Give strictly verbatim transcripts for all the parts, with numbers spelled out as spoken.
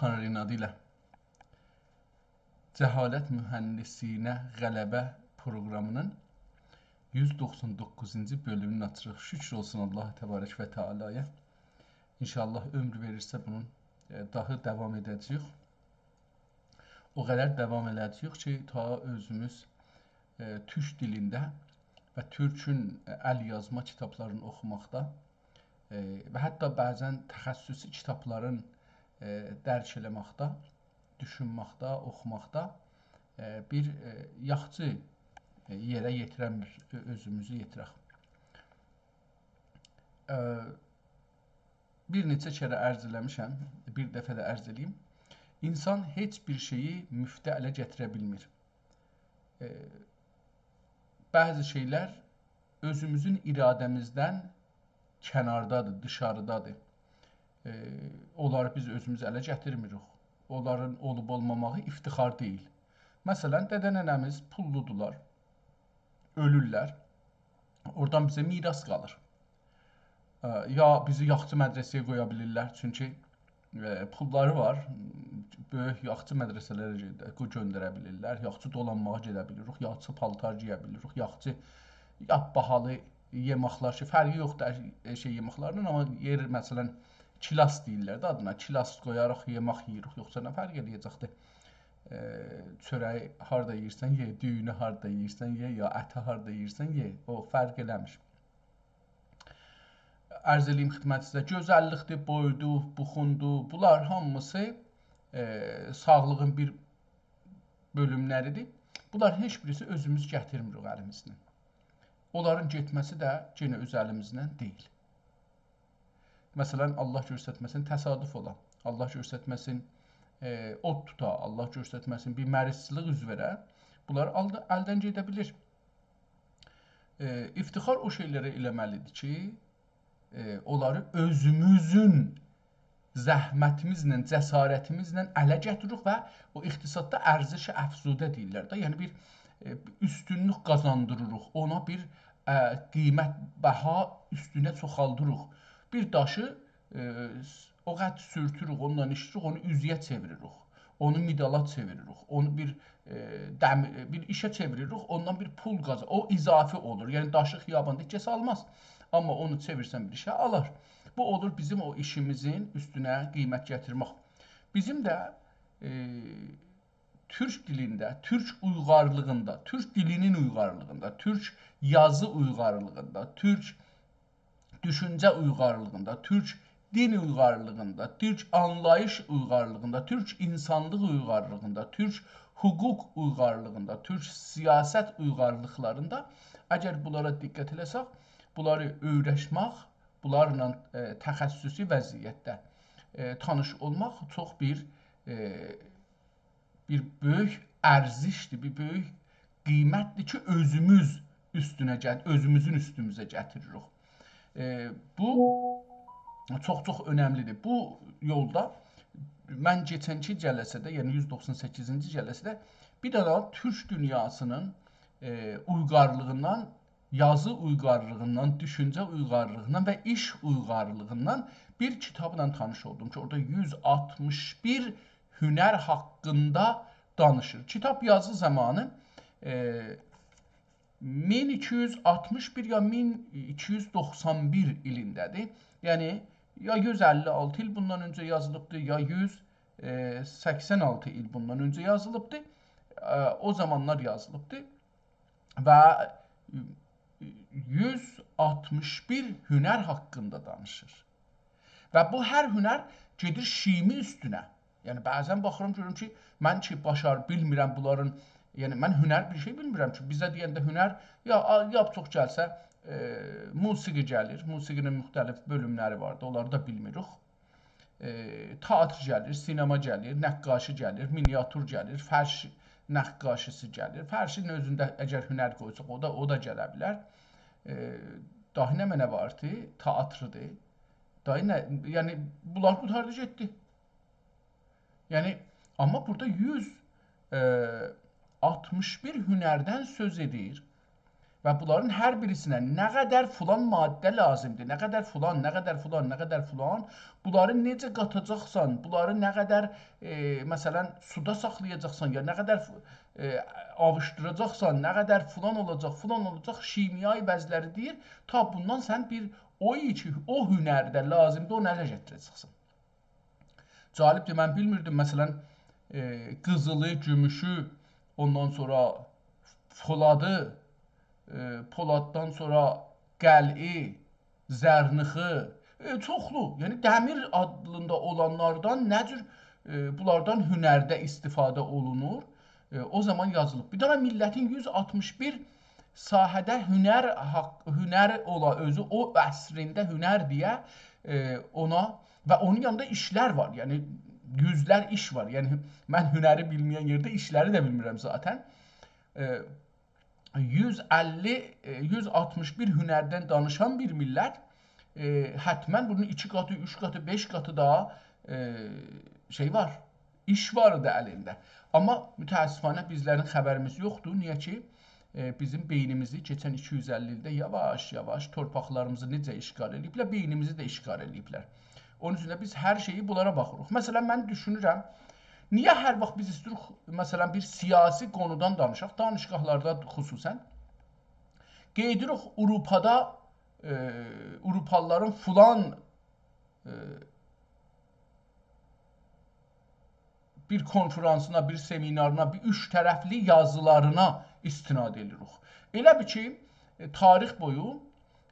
تانری‌نین آدی ایله. جهالت مهندسینه غلبه پروقرامی‌نین یوز دوخسان دوققوزونجو بؤلومونو آچیریق. شکر اولسون الله تبارک و تعالی‌یا. ان‌شاءالله عؤمور وئریرسه بونون، ائ، داها داوام ائده‌جه‌ییک. او قدر داوام ائله‌جه‌ییک کی، تا اؤزوموز، ائ، تورک دیلینده و تورکون، ائ، ال یازما کیتابلارینی اوخوماقدا، ائ، و حتی بعضا تخصصی کیتابلارین، ائ، درک ائله‌مکده، دوشونمکده، اوخوماقدا، ائ، بیر، ائ، یاخشی، ائ، یئره یئتیرن بیر، اؤ-، اؤزوموزو یئتیرک. ائ، بیر نئچه کره عرض ائله‌میشم، بیر دفعه ده عرض ائله‌ییم. اینسان هئچ بیر شئیی مفته اله گتیره بیلمیر. ائ، بعضی شئیلر اؤزوموزون اراده‌میزدن کناردادیر، دیشاریدادیر. ائ، اونلاری بیز اؤزوموز اله گتیرمیریک. اونلارین اولوب اولماماغی افتخار دئییل. مثلا، دده ننه‌میز پوللودولار، اؤلورلر. اورادان بیزه میراث قالیر. ائ، یا بیزی یاخشی مدرسه‌یه قویا بیلیرلر، چونکی، ائ، پوللاری وار، بؤیوک یاخشی مدرسه‌لره گئده-، گؤ-، گؤندره بیلیرلر، یاخشی دولانماغا گئده بیلیریک، یاخشی پالتار گئیه بیلیریک، یاخشی، یا باهالی یئمکلر کی، فرقی یوخدور، ائ، شئی یئمکلرینن، آمما یئر، مثلا، کلاس دئییرلر ده آدینا، کلاس قویاریق، یئمک یئییریک، یوخسا نه فرق ائله‌یه‌جکدیر؟ ائ، چؤره‌یی هاردا یئییرسن یئ، دویونو هاردا یئییرسن یئ، یا اتی هاردا یئییرسن یئ، او فرق ائله‌میر. عرض ائله‌ییم خدمتینیزه، گؤزللیکدیر، بویدور، بوخوندور، بونلار هامیسی، ائ، ساغلیغین بیر بؤلوملریدیر. بونلار هئچ بیریسی اؤزوموز گتیرمیریک الیمیزله. اونلارین گئتمه‌سی ده یئنه اؤز الیمیزدن دئییل. مثلا، الله گؤسترمه‌سین، تصادف اولا. الله گؤسترمه‌سین، ائ، اود توتا، الله گؤسترمه‌سین، بیر مریضچیلیق اوز وئره. بونلار آلدا-، الدن گئده بیلیر. ائ، افتخار او شئیلره ائله‌مه‌لیدیر کی، ائ، اونلاری اؤزوموزون زحمتیمیزله، جسارتیمیزله اله گتیریریک و او اقتصاددا ارزش افزوده دئییرلر ده. یعنی بیر، ائ، اوستونلوک قازاندیریریق، اونا بیر، ائ، قیمت، بها اوستونه چوخالدیریریق. بیر داشی، ائ، س-، او قدر سورتوروک، اونونلا ایشله‌ییریک، اونو اوزویه چئویریریک، اونو مدالا چئویریریک، اونو بیر، ائ، دم-، بیر ایشه چئویریریک، اوندان بیر پول قازا-، او اضافی اولور. یعنی داشی خیاباندا هئچ کس آلماز. آمما اونو چئویرسن بیر ایشه، آلار. بو اولور بیزیم او ایشیمیزین اوستونه قیمت گتیرمک. بیزیم ده، ائ، تورک دیلینده، تورک اویغارلیغیندا، تورک دیلینین اویغارلیغیندا، تورک یازی اویغارلیغیندا، تورک دوشونجه اویغارلیغیندا، تورک دین اویغارلیغیندا، تورک آنلاییش اویغارلیغیندا، تورک اینسانلیق اویغارلیغیندا، تورک حقوق اویغارلیغیندا، تورک سیاست اویغارلیقلاریندا، اگر بونلارا دقت ائله‌سک، بونلاری اؤیرشمک، بونلارلا، ائ، تخصصی وضعیتده، ائ، تانیش اولماق چوخ بیر، ائ، بیر بؤیوک ارزشدیر، بیر بؤیوک قیمتدیر کی، اؤزوموز اوستونه گل-، اؤزوموزون اوستوموزه گتیریریک. ائ، بو چوخ-چوخ اؤنملیدیر. بو یولدا من کئچنکی جلسه‌ده، یعنی یوز دوخسان سککیزینجی جلسه‌ده بیر دنه تورک دونیاسینین، ائ، اویغارلیغیندان، یازی اویغارلیغیندان، دوشونجه اویغارلیغیندان و ایش اویغارلیغیندان بیر کیتابلا تانیش اولدوم کی، اورادا یوز آلتمیش بیر هنر حاقیندا دانیشیر. کیتاب یازی زامانی، ائ، مین ایکی یوز آلتمیش بیر یا مین ایکی یوز دوخسان بیر ایلینده‌دیر. یعنی، یا یوز اللی آلتی ایل بوندان اؤنجه یازیلیبدیر، یا یوز سکسن آلتی ایل بوندان اؤنجه یازیلیبدیر. ائ، او زامانلار یازیلیبدیر. و یوز آلتمیش بیر هنر حاقیندا دانیشیر. و بو هر هنر گئدیر شیمی اوستونه. یعنی، بعضا باخیرام، گؤرورم کی، من کی، باشار-، بیلمیرم بونلارین، یعنی، من هنر بیر شئی بیلمیرم کی، بیزه دئینده هنر، یا، آ-، یا چوخ گلسه، ائ، موسیقی گلیر، موسیقی‌نین مختلف بؤلوملری واردی، اونلاری دا بیلمیریک. ائ، تئاتر گلیر، سینما گلیر، نقاشی گلیر، مینیاتور گلیر، فرش نقاشی‌سی گلیر. فرشین اؤزونده اگر هنر قویساق، او دا، او دا گله بیلر. ائ، داها نمنه واردی؟ تئاتردیر. داها نه، یعنی، بونلار قوتاردی، گئتدی. یعنی، آمما بورادا یوز، ائ، آلتمیش بیر هنردن سؤز ائدیر. و بونلارین هر بیریسینه نه قدر فلان ماده لازیمدیر، نه قدر فلان، نه قدر فلان، نه قدر فلان، بونلاری نئجه قاتاجاقسان، بونلاری نه قدر، ائ، مثلا، سودا ساخلایاجاقسان، یا نه قدر ف-، ائ، آویشدیراجاقسان، نه قدر فلان اولاجاق، فلان اولاجاق، شیمیایی بذرلری دئییر، تا بوندان سن بیر او ایکی، او هنرده لازیمدیر، اونو اله گتیره‌جکسن. جالبدیر، من بیلمیردیم، مثلا، ائ، قیزیلی، گوموشو، اوندان سونرا فولادی، ائ، پولاددان سونرا قلعی، زرنیخی، ائ، چوخلو، یعنی دمیر آدیندا اولانلاردان نه جور، ائ، بونلاردان هنرده استفاده اولونور، ائ، او زامان یازیلیب. بیر دنه میللتین یوز آلتمیش بیر ساحه‌ده هنر حاق-، هنر اولا اؤزو، او عصرینده هنر دئیه، ائ، اونا و اونون یانیندا ایشلر وار، یعنی یوزلر ایش وار. یعنی من هنری بیلمه‌ین یئرده ایشلری ده بیلمیرم ذاتا. ائ، یوز اللی، ائ، یوز آلتمیش بیر هنردن دانیشان بیر میللت، ائ، حتما بونون ایکی قاتی، اوچ قاتی، بئش قاتی داها، ائ، شئی وار، ایش وار ایدی الینده. آمما متأسفانه بیزلرین خبریمیز یوخدور. نییه کی، ائ، بیزیم بئینیمیزی کئچن ایکی یوز اللی ایلده یاواش-یاواش تورپاقلاریمیزی نئجه اشغال ائله‌ییبلر، بئینیمیزی ده اشغال ائله‌ییبلر. اونون اوچون ده بیز هر شئیی بونلارا باخیریق. مثلا، من دوشونورم، نییه هر واخت بیز ایسته‌ییریک، مثلا، بیر سیاسی قونودان دانیشاق، دانشگاهلاردا خصوصا، قئییدیریک آوروپادا، ائ، آوروپالیلارین فلان، ائ، بیر کنفرانسینا، بیر سمینارینا، بیر اوچ طرفلی یازیلارینا استناد ائدیریک. ائله بیل کی، ائ، تاریخ بویو،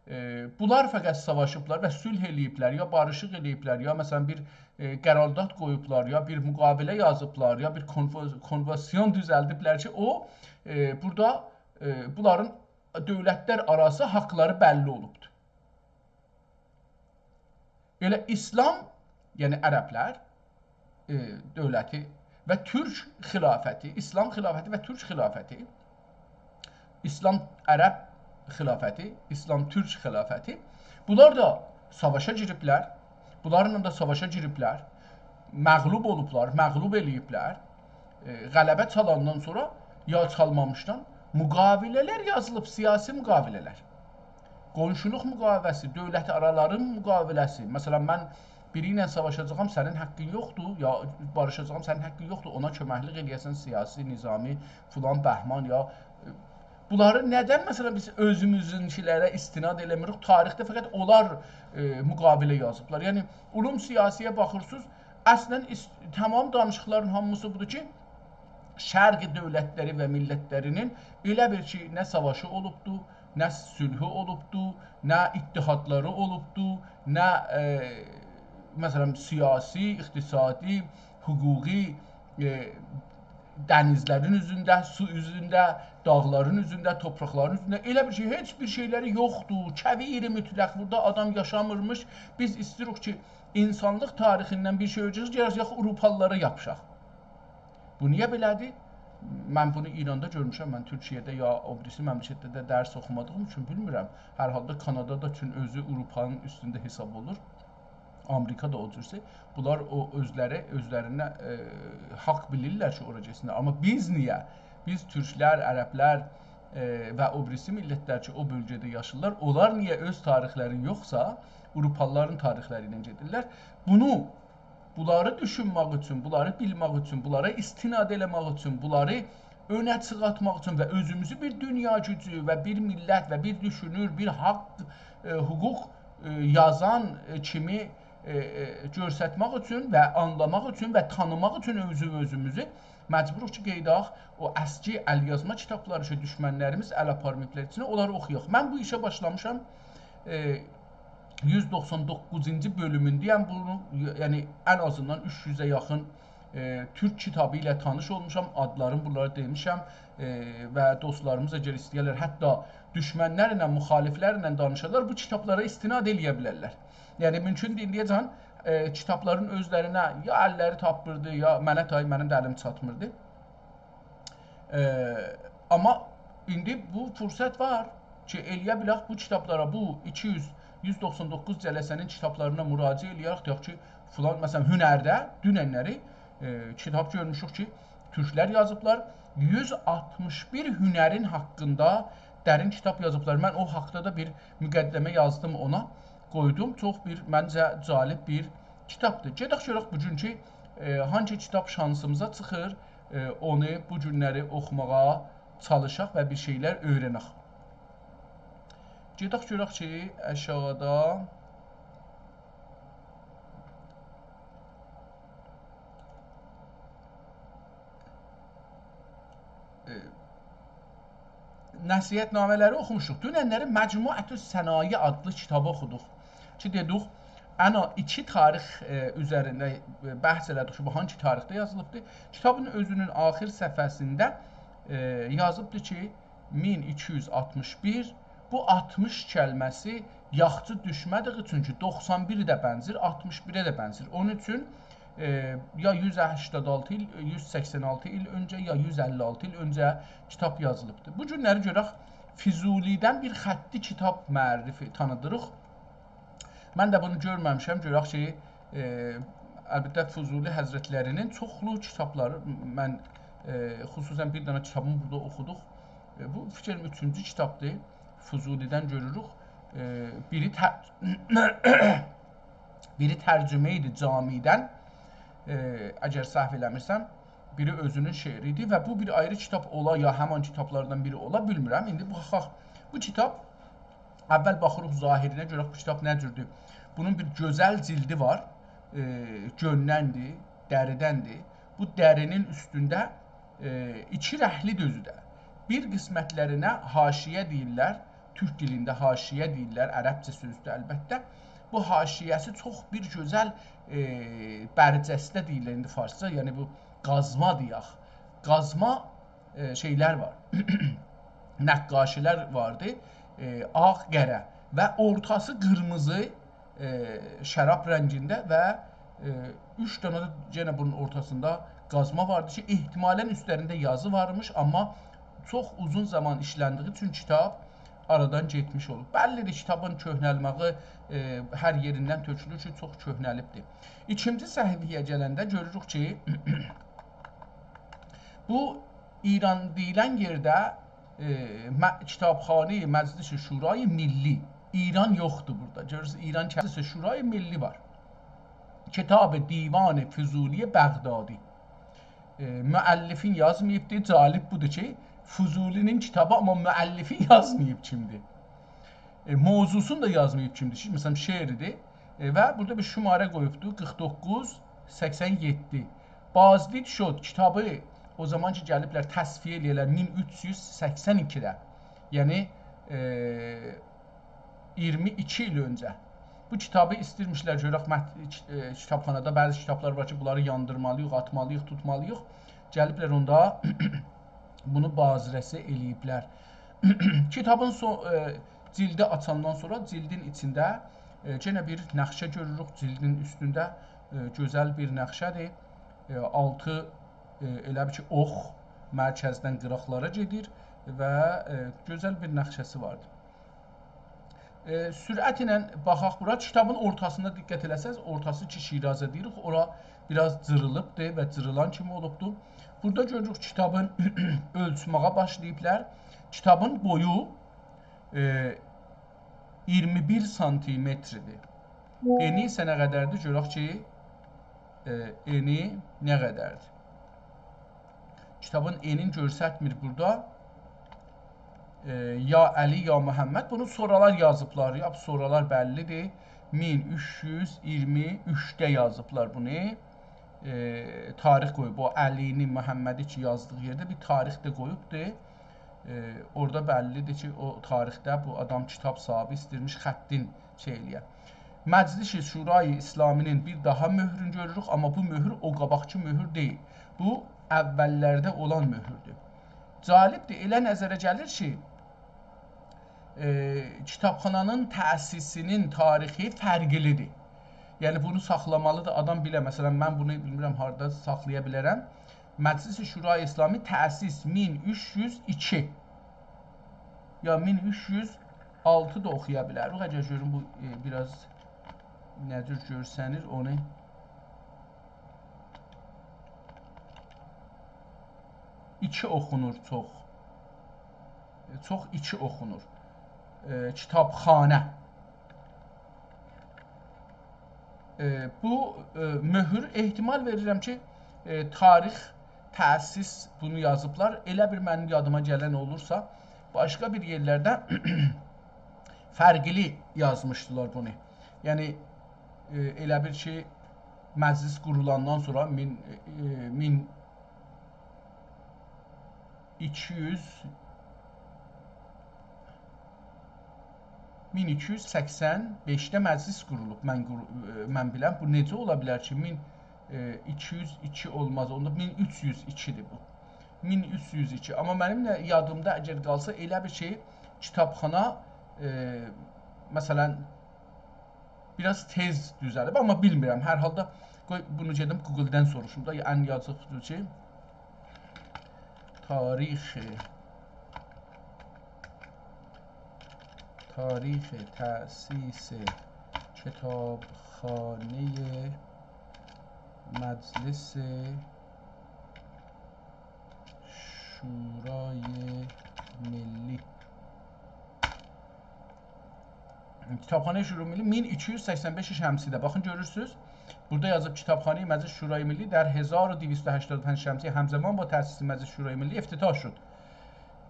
ائ، بونلار فقط ساواشیبلار و صلح ائله‌ییبلر، یا باریشیق ائله‌ییبلر، یا مثلا بیر، ائ، قرارداد قویوبلار، یا بیر مقاوله یازیبلار، یا بیر کنفو-، کنوانسیون دوزلدیبلر کی، او، ائ، بورادا، ائ، بونلارین دؤولتلر آراسی حاقلاری بللی اولوبدور. ائله ایسلام، یعنی عربلر، ائ، دؤولتی و تورک خلافتی، ایسلام خلافتی و تورک خلافتی، ایسلام عرب خلافتی، ایسلام تورک خلافتی، بونلار دا ساواشا گیریبلر، بونلارلا دا ساواشا گیریبلر، مغلوب اولوبلار، مغلوب ائله‌ییبلر. ائ، غلبه چالاندان سونرا، یا چالمامیشدان مقاوله‌لر یازیلیب، سیاسی مقاوله‌لر. قونشولوق مقاوله‌سی، دؤولت آرالاری مقاوله‌سی. مثلا، من بیری ایله ساواشاجاغام، سنین حاققین یوخدور، یا باریشاجاغام، سنین حاققین یوخدور، اونا کؤمکلیک ائله‌یه‌سن، سیاسی، نظامی، فلان، بهمان، یا، ائ، بونلاری ندن، مثلا، بیز اؤزوموزونکیلره استناد ائله‌میریک؟ تاریخده فقط اونلار، ائ، مقاوله یازیبلار. یعنی، علوم سیاسی‌یه باخیرسینیز، اصلا ایس-، تمام دانیشیقلارین هامیسی بودور کی، شرق دؤولتلری و میللتلرینین ائله بیل کی، نه ساواشی اولوبدو، نه صلحو اولوبدو، نه اتحادلاری اولوبدو، نه، ائ، مثلا، سیاسی، اقتصادی، حقوقی، ائ، دنیزلرین اوزونده، سو اوزونده، داغلارین اوزونده، تورپاقلارین اوزونده ائله بیل کی، هئچ بیر شئیلری یوخدور. کویر مطلق، بورادا آدام یاشامیرمیش. بیز ایسته‌ییریک کی، اینسانلیق تاریخیندن بیر شئی اؤیره‌جک، گرک آوروپالیلارا یاپیشاق. بو نییه بئله‌دیر؟ من بونو ایراندا گؤرموشم، من تورکیه‌ده یا او بیریسی مملکتده ده درس اوخومادیغیم اوچون بیلمیرم. هر حالدا کانادا دا چون اؤزو آوروپانین اوستونده حساب اولور. آمریکا دا او جورسه. بونلار او اؤزلری، اؤزلرینه، ائ، حاق بیلیرلر کی، اورا گئتسینلر. آمما بیز نییه؟ بیز تورکلر، عربلر، ائ، و او بیریسی میللتلر کی، او بؤلگه‌ده یاشاییرلار، اونلار نییه اؤز تاریخلرینی یوخسا، آوروپالیلارین تاریخلری ایله گئدیرلر؟ بونو، بونلاری دوشونمک اوچون، بونلاری بیلمک اوچون، بونلارا استناد ائله‌مک اوچون، بونلاری اؤنه چیخارتماق اوچون و اؤزوموزو بیر دونیا گوجو و بیر میللت و بیر دوشونور، بیر حاق، ائ، حقوق، ائ، یازان، ائ، کیمی، ائ، ائ، گؤسترمک اوچون و آنلاماق اوچون و تانیماق اوچون اؤزوم-، اؤزوموزو مجبوروق کی، گئدک او اسکی ال‌یازما کیتابلاری کی، دوشمنلریمیز ال آپارمیبلار ایچینه، اونلاری اوخویاق. من بو ایشه باشلامیشام، ائ، یوز دوخسان دوققوزونجو بؤلومونده‌یم. بونو، یعنی، ان آزیندان اوچ یوزه یاخین، ائ، تورک کیتابی ایله تانیش اولموشام، آدلارینی بونلارا دئمیشم، ائ، و دوستلاریمیز اگر ایسته‌یرلر، حتی دوشمنلرله، مخالفلرله دانیشالار، بو کیتابلارا استناد ائله‌یه بیلرلر. یعنی، مومکوندور ایندییه‌جن، ائ، کیتابلارین اؤزلرینه یا اللری تاپمیردی، یا منه تای، منیم ده الیم چاتمیردی. ائ، آمما ایندی بو فرصت وار کی، ائله‌یه بیلک بو کیتابلارا، بو ایکی یوز، یوز دوخسان دوققوز جلسه‌نین کیتابلارینا مراجعه ائله‌یک، دئیک کی، فلان، مثلا، هنرده دوننلری، ائ، کیتاب گؤرموشوک کی، تورکلر یازیبلار، یوز آلتمیش بیر هنرین حاقیندا درین کیتاب یازیبلار. من او حاقدا دا بیر مقدمه یازدیم اونا، قویدوم. چوخ بیر، منجه، جالب بیر کیتابدیر. گئدک گؤرک بوگونکو، ائ، هانسی کیتاب شانسیمیزا چیخیر، ائ، اونو بو گونلری اوخوماغا چالیشاق و بیر شئیلر اؤیرنک. گئدک گؤرک کی، آشاغیدا، ائ، نصیحت‌نامه‌لری اوخوموشدوق. دوننلری مجموعة الصنایع آدلی کیتابی اوخودوق. کی، دئدیک، ان آز ایکی تاریخ، ائ، اوزرینده، ائ، بحث ائله‌دیک کی، بو هانسی تاریخده یازیلیبدیر. کیتابین اؤزونون آخر صفحه‌سینده، ائ، یازیبدیر کی، مین ایکی یوز آلتمیش بیر، بو آلتمیش کلمه‌سی یاخچی دوشمه‌دیگی اوچون کی، دوخسان بیری ده بنزیر، آلتمیش بیره ده بنزیر. اونون اوچون، ائ، یا یوز سکسن آلتی ایل، یوز سکسن آلتی ایل اؤنجه، یا یوز اللی آلتی ایل اؤنجه کیتاب یازیلیبدیر. بو گونلری گؤرک، فضولی‌دن بیر خطی کیتاب معرفی، تانیدیریق. من ده بونو گؤرمه‌میشم. گؤرک کی، ائ، البته، فضولی حضرتلری‌نین چوخلو کیتابلاری، من، ائ، خصوصاً بیر دنه کیتابینی بورادا اوخودوق. ائ، بو، فیکریم، اوچونجو کیتابدیر. فضولی‌دن گؤروروک. ائ، بیری تر-، بیری ترجمه‌یدی جامی‌دن، ائ، اگر سهو ائله‌میرسم، بیری اؤزونون شعری ایدی و بو بیر آیری کیتاب اولا، یا همان کیتابلاردان بیری اولا، بیلمیرم. ایندی باخاق. بو کیتاب، اول باخیریق ظاهرینه، گؤرک بو کیتاب نه جوردور. بونون بیر گؤزل جیلدی وار، ائ، گؤندندیر، دریدندیر. بو دری‌نین اوستونده، ائ، ایکی رنگلی‌دیر اؤزو ده. بیر قسمتلرینه حاشیه دئییرلر، تورک دیلینده حاشیه دئییرلر، عربجه سؤزدور البته. بو حاشیه‌سی چوخ بیر گؤزل، ائ، برجسته دئییرلر ایندی فارسجا، یعنی بو قازما دئیک. قازما، ائ، شئیلر وار. نقاشی‌لر واردی. ائ، آغ، قره و اورتاسی قیرمیزی، ائ، شراب رنگینده و، ائ، اوچ دنه ده یئنه بونون اورتاسیندا قازما واردی کی، احتمالاً اوستلرینده یازی وارمیش، آمما چوخ اوزون زامان ایشلندیگی اوچون کیتاب آرادان گئتمیش اولوب. بللی‌دیر، کیتابین کؤهنلمه‌یی، ائ، هر یئریندن تؤکولور کی، چوخ کؤهنلیبدیر. ایکینجی صفحه‌یه گلنده گؤروروک کی، بو ایران دئییلن یئرده، ائ، م-، کیتابخانهٔ مجلس شورای ملی. ایران یوخدور بورادا. گؤرورسونوز، ایران کلمه‌سی، شورای ملی وار. کتاب دیوان فضولی بغدادی. ائ، مؤلفین یازماییبدی. جالب بودور کی، فضولی‌نین کیتابی، آمما مؤلفین یازماییب کیمدیر. ائ، موضوعسونو دا یازماییب کیمدیر. مثلاً، شعردیر. ائ، و بورادا بیر شماره قویوبدو، قیرخ دوققوز سکسن یئددی. بازدید شد کیتابی او زامان کی، گلیبلر تصفیه ائله‌یه‌لر مین اوچ یوز سکسن ایکیده. یعنی، ائ، اییرمی ایکی ایل اؤنجه. بو کیتابی ایستیرمیشلر، گؤرک، مت-، ائ، کیتابخانادا بعضی کیتابلار وار کی، بونلاری یاندیرمالی‌ییق، آتمالی‌ییق، توتمالی‌ییق. گلیبلر اوندا بونو بازرسی ائله‌ییبلر. کیتابین سو-، ائ، جیلدی آچاندان سونرا جیلدین ایچینده، ائ، یئنه بیر نقشه گؤروروک جیلدین اوستونده. ائ، گؤزل بیر نقشه‌دیر. ائ، آلتی، ائ، ائله بیل کی، اوخ مرکزدن قیراقلارا گئدیر و، ائ، گؤزل بیر نقشه‌سی واردیر. ائ، سرعت ایله باخاق بورا. کیتابین اورتاسیندا دقت ائله‌سز، اورتاسی کی، شیرازه دئییریک، اورا بیر آز جیریلیبدیر و جیریلان کیمی اولوبدور. بورادا گؤروروک، کیتابین اؤلچمه‌یه باشلاییبلار. کیتابین بویو، ائ، اییرمی بیر سانتیمتردیر. انی ایسه نه قدردیر؟ گؤرک کی، ائ، انی نه قدردیر؟ کیتابین انین گؤرستمیر بورادا. ائ، یا علی، یا محمد. بونو سونرالار یازیبلار. یا، سونرالار بللی‌دیر. مین اوچ یوز اییرمی اوچده یازیبلار بونو. ائ، تاریخ قویوب. او علی‌نی، محمدی کی، یازدیغی یئرده بیر تاریخ ده قویوبدور. ائ، اورادا بللی‌دیر کی، او تاریخده بو آدام، کیتاب صاحیبی، ایستیرمیش خطین شئی ائله‌یه. مجلس شورای اسلامی‌نین بیر داها مؤهرونو گؤروروک، آمما بو مؤهور او قاباقکی مؤهور دئییل. بو، اوللرده اولان مؤهوردور. جالبدیر، ائله نظره گلیر کی، ائ، کیتابخانانین تأسیسی‌نین تاریخی فرقلی‌دیر. یعنی، بونو ساخلامالی‌دیر، آدام بیله. مثلاً، من بونو بیلمیرم، هاردا ساخلایا بیلرم. مجلس شورای اسلامی، تأسیس مین اوچ یوز ایکی. یا مین اوچ یوز آلتی دا اوخویا بیلریک. اگر گؤروم بو، ائ، بیر آز نه جور گؤرسنیر، اونو ایکی اوخونور چوخ. چوخ ایچی اوخونور. ائ، کیتابخانا. ائ، بو، ائ، مؤهور، احتمال وئریرم کی، ائ، تاریخ، تأسیس بونو یازیبلار. ائله بیر منیم یادیما گلن اولورسا، باشقا بیر یئرلرده فرقلی یازمیشدیلار بونو. یعنی، ائ، ائله بیر کی، مجلس قورولاندان سونرا مین، ائ، مین ایکی یوز، مین ایکی یوز سکسن بئشده مجلس قورولوب، من قورو-، ائ، من بیلم. بو نئجه اولا بیلر کی، مین، ائ، ایکی یوز ایکی اولماز، اوندا مین اوچ یوز ایکی‌دیر بو. مین اوچ یوز ایکی. آمما منیم ده یادیمدا، اگر قالسا، ائله بیر شئی، کیتابخانا، ائ، مثلا، بیر آز تئز دوزلیب، آمما بیلمیرم. هر حالدا قوی بونو گئدیم Google-دن سوروشوم دا، ان یازیق کی، تاریخ، تاریخ تأسیس کتابخانهٔ مجلس شورای ملی. کیتابخانهٔ شورای ملی مین ایکی یوز سکسن بئش شمسی‌ده. باخین، گؤرورسونوز. بورادا یازیب: «کتابخانهٔ مجلس شورای ملی در هزار و دویست و هشتاد و پنج شمسی همزمان با تأسیس مجلس شورای ملی افتتاح شد.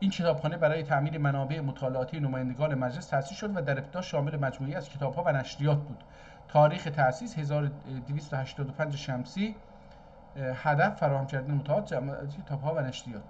این کتابخانه برای تأمین منابع مطالعاتی نمایندگان مجلس تأسیس شد و در ابتدا شامل مجموعه‌ای از کتاب‌ها و نشریات بود. تاریخ تأسیس هزار و دویست و هشتاد و پنج شمسی، اه، هدف فراهم کردن مطالعات، جمع کتاب‌ها و نشریات.»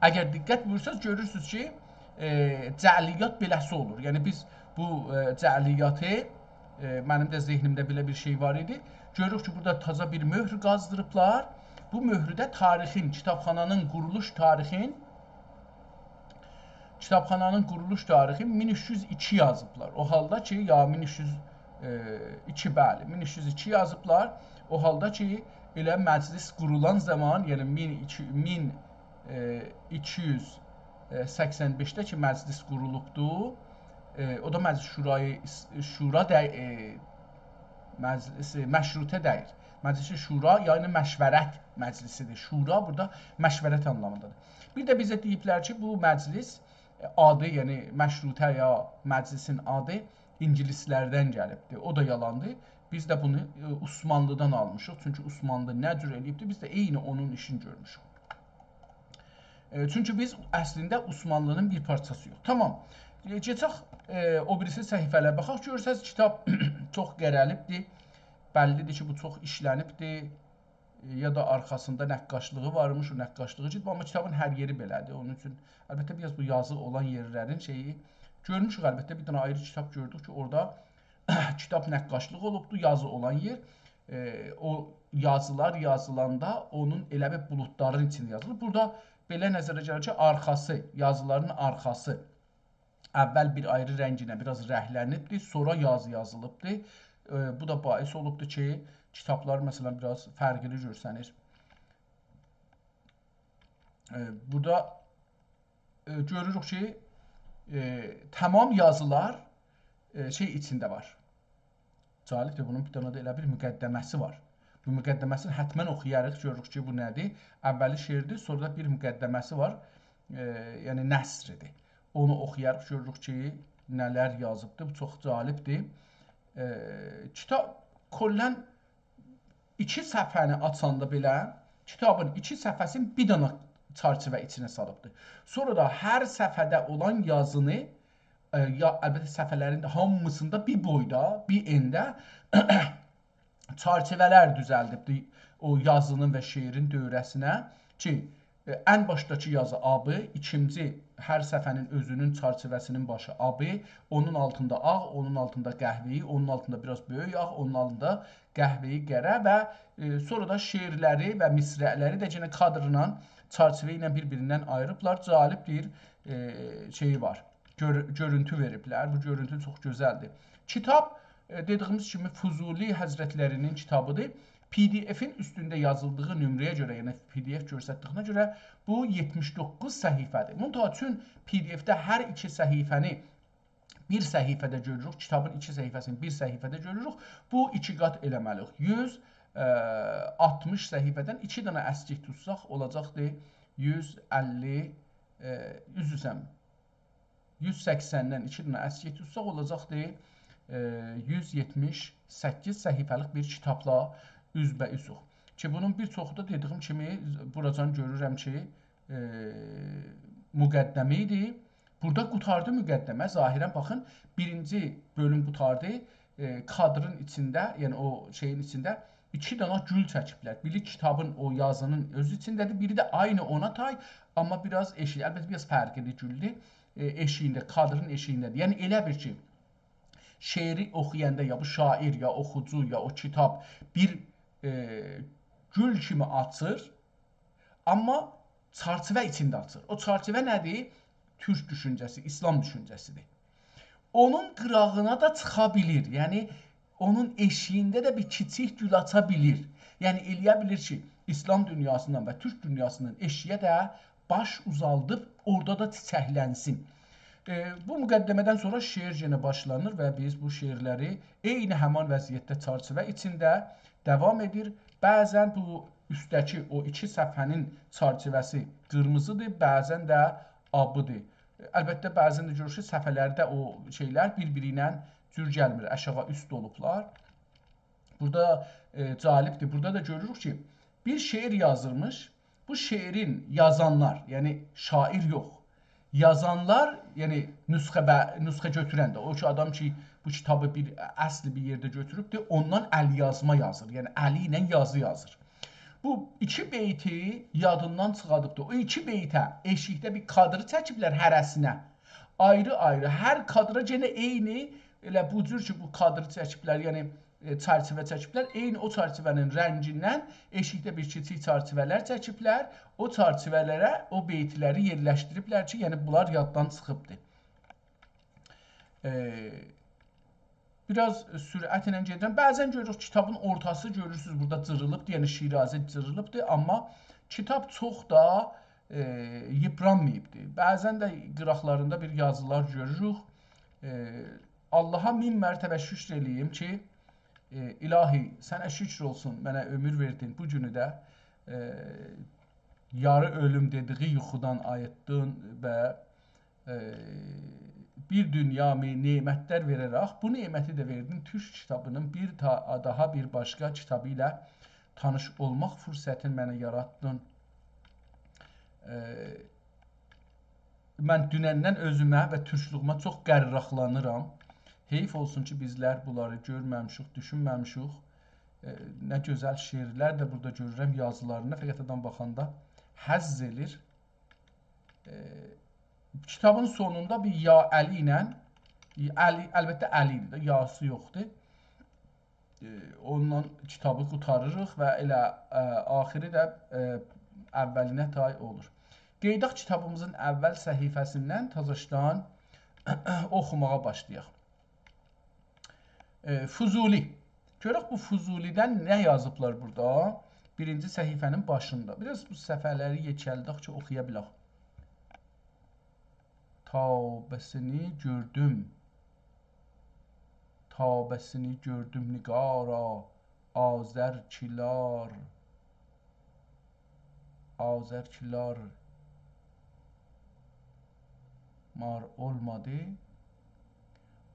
اگر دقت بویورسانیز، گؤرورسونوز کی، ائ، جعلیات بئله‌سی اولور. یعنی بیز بو، ائ، جعلیاتی، ائ، منیم ده ذهنیمده بئله بیر شئی وار ایدی. گؤروروک کی، بورادا تازا بیر مؤهر قازدیریبلار. بو مؤهرو ده تاریخین، کیتابخانانین قورولوش تاریخین، کیتابخانانین قورولوش تاریخین مین اوچ یوز ایکی یازیبلار. او حالدا کی، یا مین اوچ یوز ایکی، بلی، مین اوچ یوز ایکی یازیبلار. او حالدا کی، ائله مجلس قورولان زامان، یعنی مین ایکی، مین، ائ، ایکی یوز سکسن بئشده کی، مجلس قورولوبدو. ائ، او دا مجلس شورای، شورا ده، ائ، مجلس، مشروطه دئییل. مجلس شورا، یعنی مشورت مجلسی‌دیر. شورا بورادا مشورت آنلامیندادیر. بیر ده بیزه دئییبلر کی، بو مجلس، ائ، آدی، یعنی مشروطه یا مجلسین آدی اینگیلیسلردن گلیبدیر. او دا یالاندیر. بیز ده بونو، ائ، عثمانلی‌دان آلمیشیق. چونکی عثمانلی نه جور ائله‌ییبدیر، بیز ده عینی اونون ایشینی گؤرموشوک. ائ، چونکی بیز اصلینده عثمانلی‌نین بیر پارچاسی‌یوخ. تامام. ائ، کئچک، ائ، او بیریسی صفحه‌لره باخاق. گؤرورسونوز، کیتاب چوخ قره‌لیبدیر. بللی‌دیر کی، بو چوخ ایشله‌نیبدیر. ائ، یا دا آرخاسیندا نقاشلیغی وارمیش، او نقاشلیغی گئدیب. آمما کیتابین هر یئری بئله‌دیر. اونون اوچون، البته، بیر آز بو یازی اولان یئرلرین شئیی، گؤرموشوک، البته، بیر دنه آیری کیتاب گؤردوک کی، اورادا کیتاب نقاشلیق اولوبدو، یازی اولان یئر. ائ، او یازیلار یازیلاندا اونون ائله بیر بولودلارین ایچینده یازیلیر. بورادا بئله نظره گلیر کی، آرخاسی، یازیلارین آرخاسی اول بیر آیری رنگینه بیر آز رنگلنیبدیر، سونرا یازی یازیلیبدیر. ائ، بو دا باعث اولوبدور کی، کیتابلار، مثلا، بیر آز فرقلی گؤرسنیر. ائ، بورادا، ائ، گؤروروک کی، ائ، تامام یازیلار، ائ، شئی ایچینده وار. جالبدیر، بونون بیر دنه ده ائله بیر مقدمه‌سی وار. بو مقدمه‌سینی حتما اوخویاریق، گؤروروک کی، بو نه‌دیر؟ اولی شعردیر، سونرا دا بیر مقدمه‌سی وار. ائ، یعنی نثردیر. اونو اوخویاریق، گؤروروک کی، نه‌لر یازیبدیر. بو چوخ جالبدیر. ائ، کیتاب کلاً ایکی صفحه‌نی آچاندا بئله، کیتابین ایکی صفحه‌سینی بیر دنه چرچیوه ایچینه سالیبدیر. سونرا دا هر صفحه‌ده اولان یازینی، ائ، یا، البته، صفحه‌لرین ده هامیسیندا بیر بویدا، بیر انده چرچیوه‌لر دوزلدیبدیر او یازینین و شعرین دؤوره‌سینه کی، ائ، ان باشداکی یازی آ ب، ایکینجی، هر صفحه‌نین اؤزونون چرچیوه‌سینین باشی آ ب، اونون آلتیندا آغ، اونون آلتیندا قهوه‌ای، اونون آلتیندا بیر آز بؤیوک آغ، اونون آلتیندا قهوه‌ای قره و، ائ، سونرا دا شعرلری و مصرع‌لری ده یئنه کادرلا، چرچیوه ایله بیر-بیریندن آییریبلار. جالب بیر، ائ، شئیی وار. گؤر-، گؤرونتو وئریبلر. بو گؤرونتو چوخ گؤزلدیر. کیتاب، ائ، دئدیگیمیز کیمی، فضولی حضرتلری‌نین کیتابیدیر. پی دی افین اوستونده یازیلدیغی نمره‌یه گؤره، یعنی پی دی اف گؤرستدیگینه گؤره بو یئتمیش دوققوز صفحه‌دیر. منتها چون پی دی افده هر ایکی صفحه‌نی بیر صفحه‌ده گؤروروک، کیتابین ایکی صفحه‌سینی بیر صفحه‌ده گؤروروک، بو ایکی قات ائله‌مه‌لی‌ییک. یوز، ائ، آلتمیش صفحه‌دن ایکی دنه اسکیک توتساق اولاجاقدیر یوز اللی، ائ، عذر ایسته‌ییرم، یوز سکسندن ایکی دنه اسکیل توتساق اولاجاقدی، ائ، یوز یئتمیش سککیز صفحه‌لیک بیر کیتابلا اوزبه‌اوزوق. کی، بونون بیر چوخو دا دئدیگیم کیمی بوراجان گؤرورم کی، ائ، مقدمه ایدی. بورادا قوتاردی مقدمه. ظاهراً باخین، بیرینجی بؤلوم قوتاردی. ائ، کادرین ایچینده، یعنی او شئیین ایچینده ایکی دنه گول چکیبلر. بیری کیتابین، او یازینین اؤز ایچینده‌دیر، بیری ده عینی اونا تای، آمما بیر آز ائشیگی، البته بیر آز فرقلی گولدور. ائ، ائشیگینده، کادرین ائشیگینده‌دیر. یعنی ائله بیل کی، شعری اوخویاندا یا بو شاعر، یا اوخوجو، یا او کیتاب بیر، ائ، گول کیمی آچیر، آمما چرچیوه ایچینده آچیر. او چرچیوه نه‌دیر؟ تورک دوشونجه‌سی، ایسلام دوشونجه‌سیدیر. اونون قیراغینا دا چیخا بیلیر. یعنی، اونون ائشیگینده ده بیر کیچیک گول آچا بیلیر. یعنی، ائلیه بیلیر کی، ایسلام دونیاسیندان و تورک دونیاسیندان ائشیگه ده باش اوزالدیب، اورادا دا چیچکلنسین. ائ، بو مقدمه‌دن سونرا شعر یئنه باشلانیر و بیز بو شعرلری عینی همان وضعیتده، چرچیوه ایچینده داوام ائدیر. بعضاً بو اوستده‌کی او ایکی صفحه‌نین چرچیوه‌سی قیرمیزیدیر، بعضاً ده آبیدیر. البته، بعضاً ده گؤرورسونوز، صفحه‌لرده او شئیلر بیر-بیری ایله جور گلمیر، آشاغی اوست اولوبلار. بورادا، ائ، جالبدیر. بورادا دا گؤروروک کی، بیر شعر یازیرمیش. بو شعرین یازانلار، یعنی شاعر یوخ، یازانلار، یعنی نسخه و نسخه گؤتورن ده، او کی، آدام کی، بو کیتابی بیر اصلی بیر یئرده گؤتوروبدور، اوندان الیازما یازیر. یعنی الی ایله یازی یازیر. بو ایکی بیتی یادیندان چیخادیبدیر. او ایکی بیته ائشیکده بیر کادری چکیبلر هره‌سینه. آیری-آیری، هر کادرا یئنه عینی، ائله بو جور کی، بو کادری چکیبلر، یعنی، ائ، چرچیوه چکیبلر، عینی او چرچیوه‌نین رنگیندن ائشیکده بیر کیچیک چرچیوه‌لر چکیبلر. او چرچیوه‌لره او بیتلری یئرلشدیریبلر کی، یعنی بونلار یاددان چیخیبدیر. ائ، بیر آز سرعت ایله گئدیرم. بعضاً گؤروروک، کیتابین اورتاسی گؤرورسونوز، بورادا جیریلیبدیر، یعنی شیرازه جیریلیبدیر، آمما کیتاب چوخ دا، ائ، ییپرانماییبدیر. بعضاً ده قیراقلاریندا بیر یازیلار گؤروروک. ائ، آللاها مین مرتبه شکر ائله‌ییم کی، ائ، الهی، سنه شکر اولسون، منه عؤمور وئردین بو گونو ده، ائ، یاری اؤلوم دئدیگی یوخودان آییتدین و ائ، بیر دونیا می-، نعمتلر وئره‌رک، بو نعمتی ده وئردین تورک کیتابینین بیر تا-، داها بیر باشقا کیتابی ایله تانیش اولماق فرصتینی منه یاراتدین. ائ، من دونندن اؤزومه و تورکلویومه چوخ قرراقلانیرام. حیف اولسون کی، بیزلر بونلاری گؤرمه‌میشیک، دوشونمه‌میشیک. ائ، نه گؤزل شعرلر ده بورادا گؤرورم یازیلاریندا. فقط آدام باخاندا حظ ائلیر. ائ، کیتابین سونوندا بیر یا الی ایله، الی، البته الی ایله ده، یاسی یوخدور. ائ، اوندان کیتابی قوتاریریق و ائله، ائ، آخیری ده، ائ، اولینه تای اولور. قئییداق کیتابیمیزین اول صفحه‌سیندن تازاشدان اوخوماغا باشلایاق. ائ، فضولی. گؤرک بو فضولی‌دن نه یازیبلار بورادا؟ بیرینجی صفحه‌نین باشیندا. بیر آز بو صفحه‌لری یئکلدک کی، اوخویا بیلک. تابه‌سینی گؤردوم. تابه‌سینی گؤردوم نگارا، آذرکیلار، آذرکیلار مار اولمادی.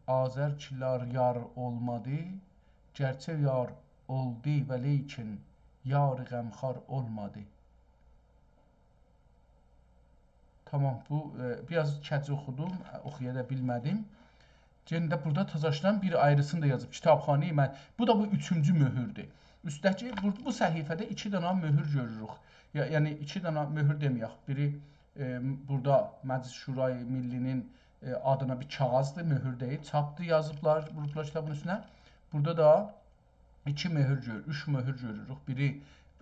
آذرکیلار یار اولمادی. گرچه یار اولدو و لیکن یار غمخوار اولمادی. تامام، بو، ائ، بیر آز کج اوخودوم، ائ، اوخویا دا بیلمه‌دیم. یئنه ده بورادا تازاشدان بیر آیریسینی دا یازیب. کیتابخانه من، بو دا بو اوچونجو مؤهوردور. اوستده‌کی، بو، بو صفحه‌ده ایکی دنه مؤهور گؤروروک. یا، یعنی، ایکی دنه مؤهور دئمه‌یک. بیری، ائ، بورادا مجلس شورای ملی‌نین، ائ، آدینا بیر کاغیذدیر، مؤهور دئییل، چاپدیر، یازیبلار، ووروبلار کیتابین اوستونه. بورادا دا ایکی مؤهور گؤر-، اوچ مؤهور گؤروروک. بیری،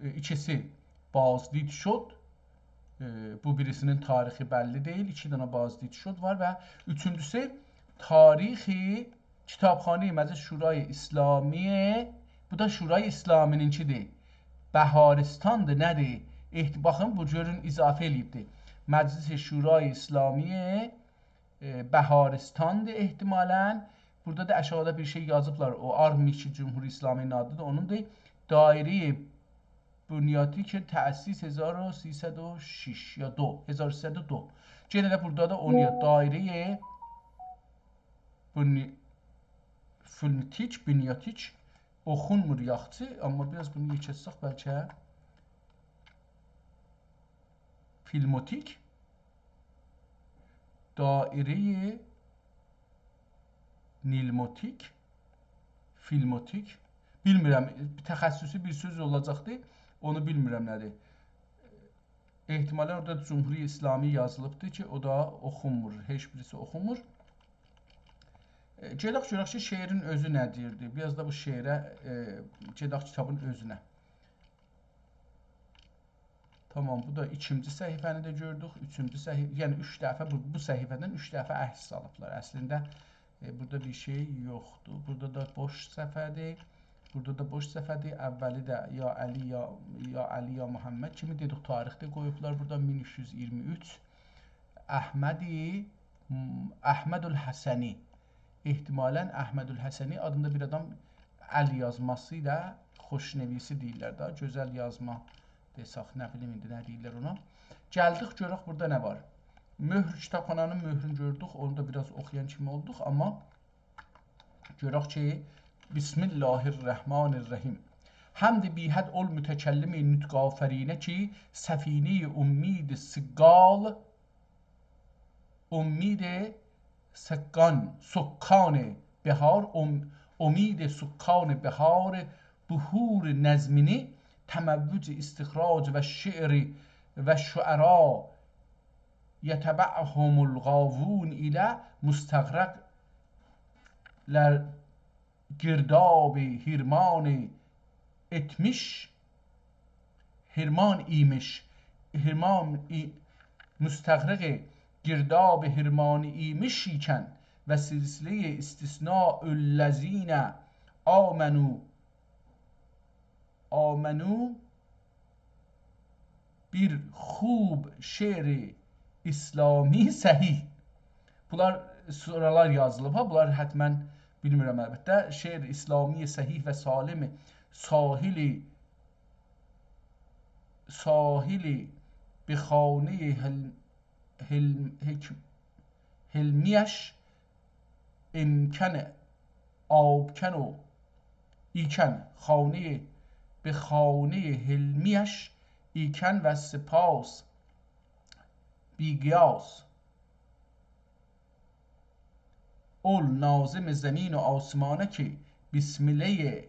ائ، ایکیسی بازدید شد. ائ، بو بیریسی‌نین تاریخی بللی دئییل. ایکی دنه بازدید شد وار و اوچونجوسو تاریخ کیتابخانه مجلس شورای اسلامی، بو دا شورای اسلامی‌نینکی‌دیر. بهارستان‌دیر، نه‌دیر؟ احت-، باخین، بو گؤرون اضافه ائله‌ییبدیر. مجلس شورای اسلامی ائ، بهارستان‌دیر احتمالاً. بورادا دا آشاغیدا بیر شئی یازیبلار. او آرمی کی، جمهوری اسلامی‌نین آدی‌دیر، اونون دا دایره بنیاتیک تأسیس هزار و سیصد و شش یا دو، هزار و سیصد و دو. یئنه ده بورادا دا اونو یا دایره‌ی بنی-، فونتیک، بنیاتیک اوخونمور یاخشی، آمما بیر آز بونو یئکلتسک بلکه. فیلموتیک، دایره‌ی نیلموتیک، فیلموتیک. بیلمیرم، تخصصی بیر سؤز اولاجاقدی، اونو بیلمیرم نه‌دیر. احتمالاً اورادا جمهوری اسلامی یازیلیبدی کی، او دا اوخونمور، هئچ بیریسی اوخونمور. ائ، گئدک گؤرک کی، شعرین اؤزو نه دئییردی. بیر آز دا بو شعره، ائ، گئدک کیتابین اؤزونه. تامام، بو دا ایکینجی صفحه‌نی ده گؤردوک. اوچونجو صفحه، یعنی اوچ دفعه بو، بو صفحه‌دن اوچ دفعه عکس سالیبلار. اصلینده، ائ، بورادا بیر شئی یوخدور. بورادا دا بوش صفحه‌دیر. بورادا دا بوش صفحه‌دیر. اولی ده یا علی، یا، یا علی، یا محمد کیمی دئدیک، تاریخده قویوبلار. بورادا مین اوچ یوز اییرمی اوچ. احمدی، م، احمد الحسنی. احتمالاً احمد الحسنی آدیندا بیر آدام ال یازماسی ایله، خوشنویسی دئییرلر ده، گؤزل یازما دئسک، نه بیلیم ایندی نه دئییرلر اونا. گلدیک گؤرک بورادا نه وار. مهر، کیتابخانانین مهرونو گؤردوک، اونو دا بیر آز اوخویان کیمی اولدوق، آمما گؤرک کی، بسم الله الرحمن الرحیم. حمد بی‌حد المتکلم نطق‌آفرینه کی، سفینهٔ امید سقال، امید سکان، سکان بهار، ام-، امید سکان بهار، بحور نظمینی تموج استخراج و شعر و شعرا یتبعهم الغاوون ایله مستغرقلر گرداب حرمان ائتمیش، حرمان ایمیش، حرمان ای-، مستغرق گرداب حرمان ایمیش ایکن و سلسلهٔ استثناء الذین آمنوا، آمنوا بیر خوب شعر اسلامی صحیح. بونلار سورالار یازیلیب ها، بونلار حتماً بیلمیرم البته. شعر اسلامی صحیح و سالم ساحل، ساحل به خانهٔ حل-، حل-، حکم-، حلمیش امکان آبکن و ایکن، خانهٔ، به خانهٔ حلمیش ایکن و سپاس بی‌قیاس اول ناظم زمین و آسمانه کی، بسملهٔ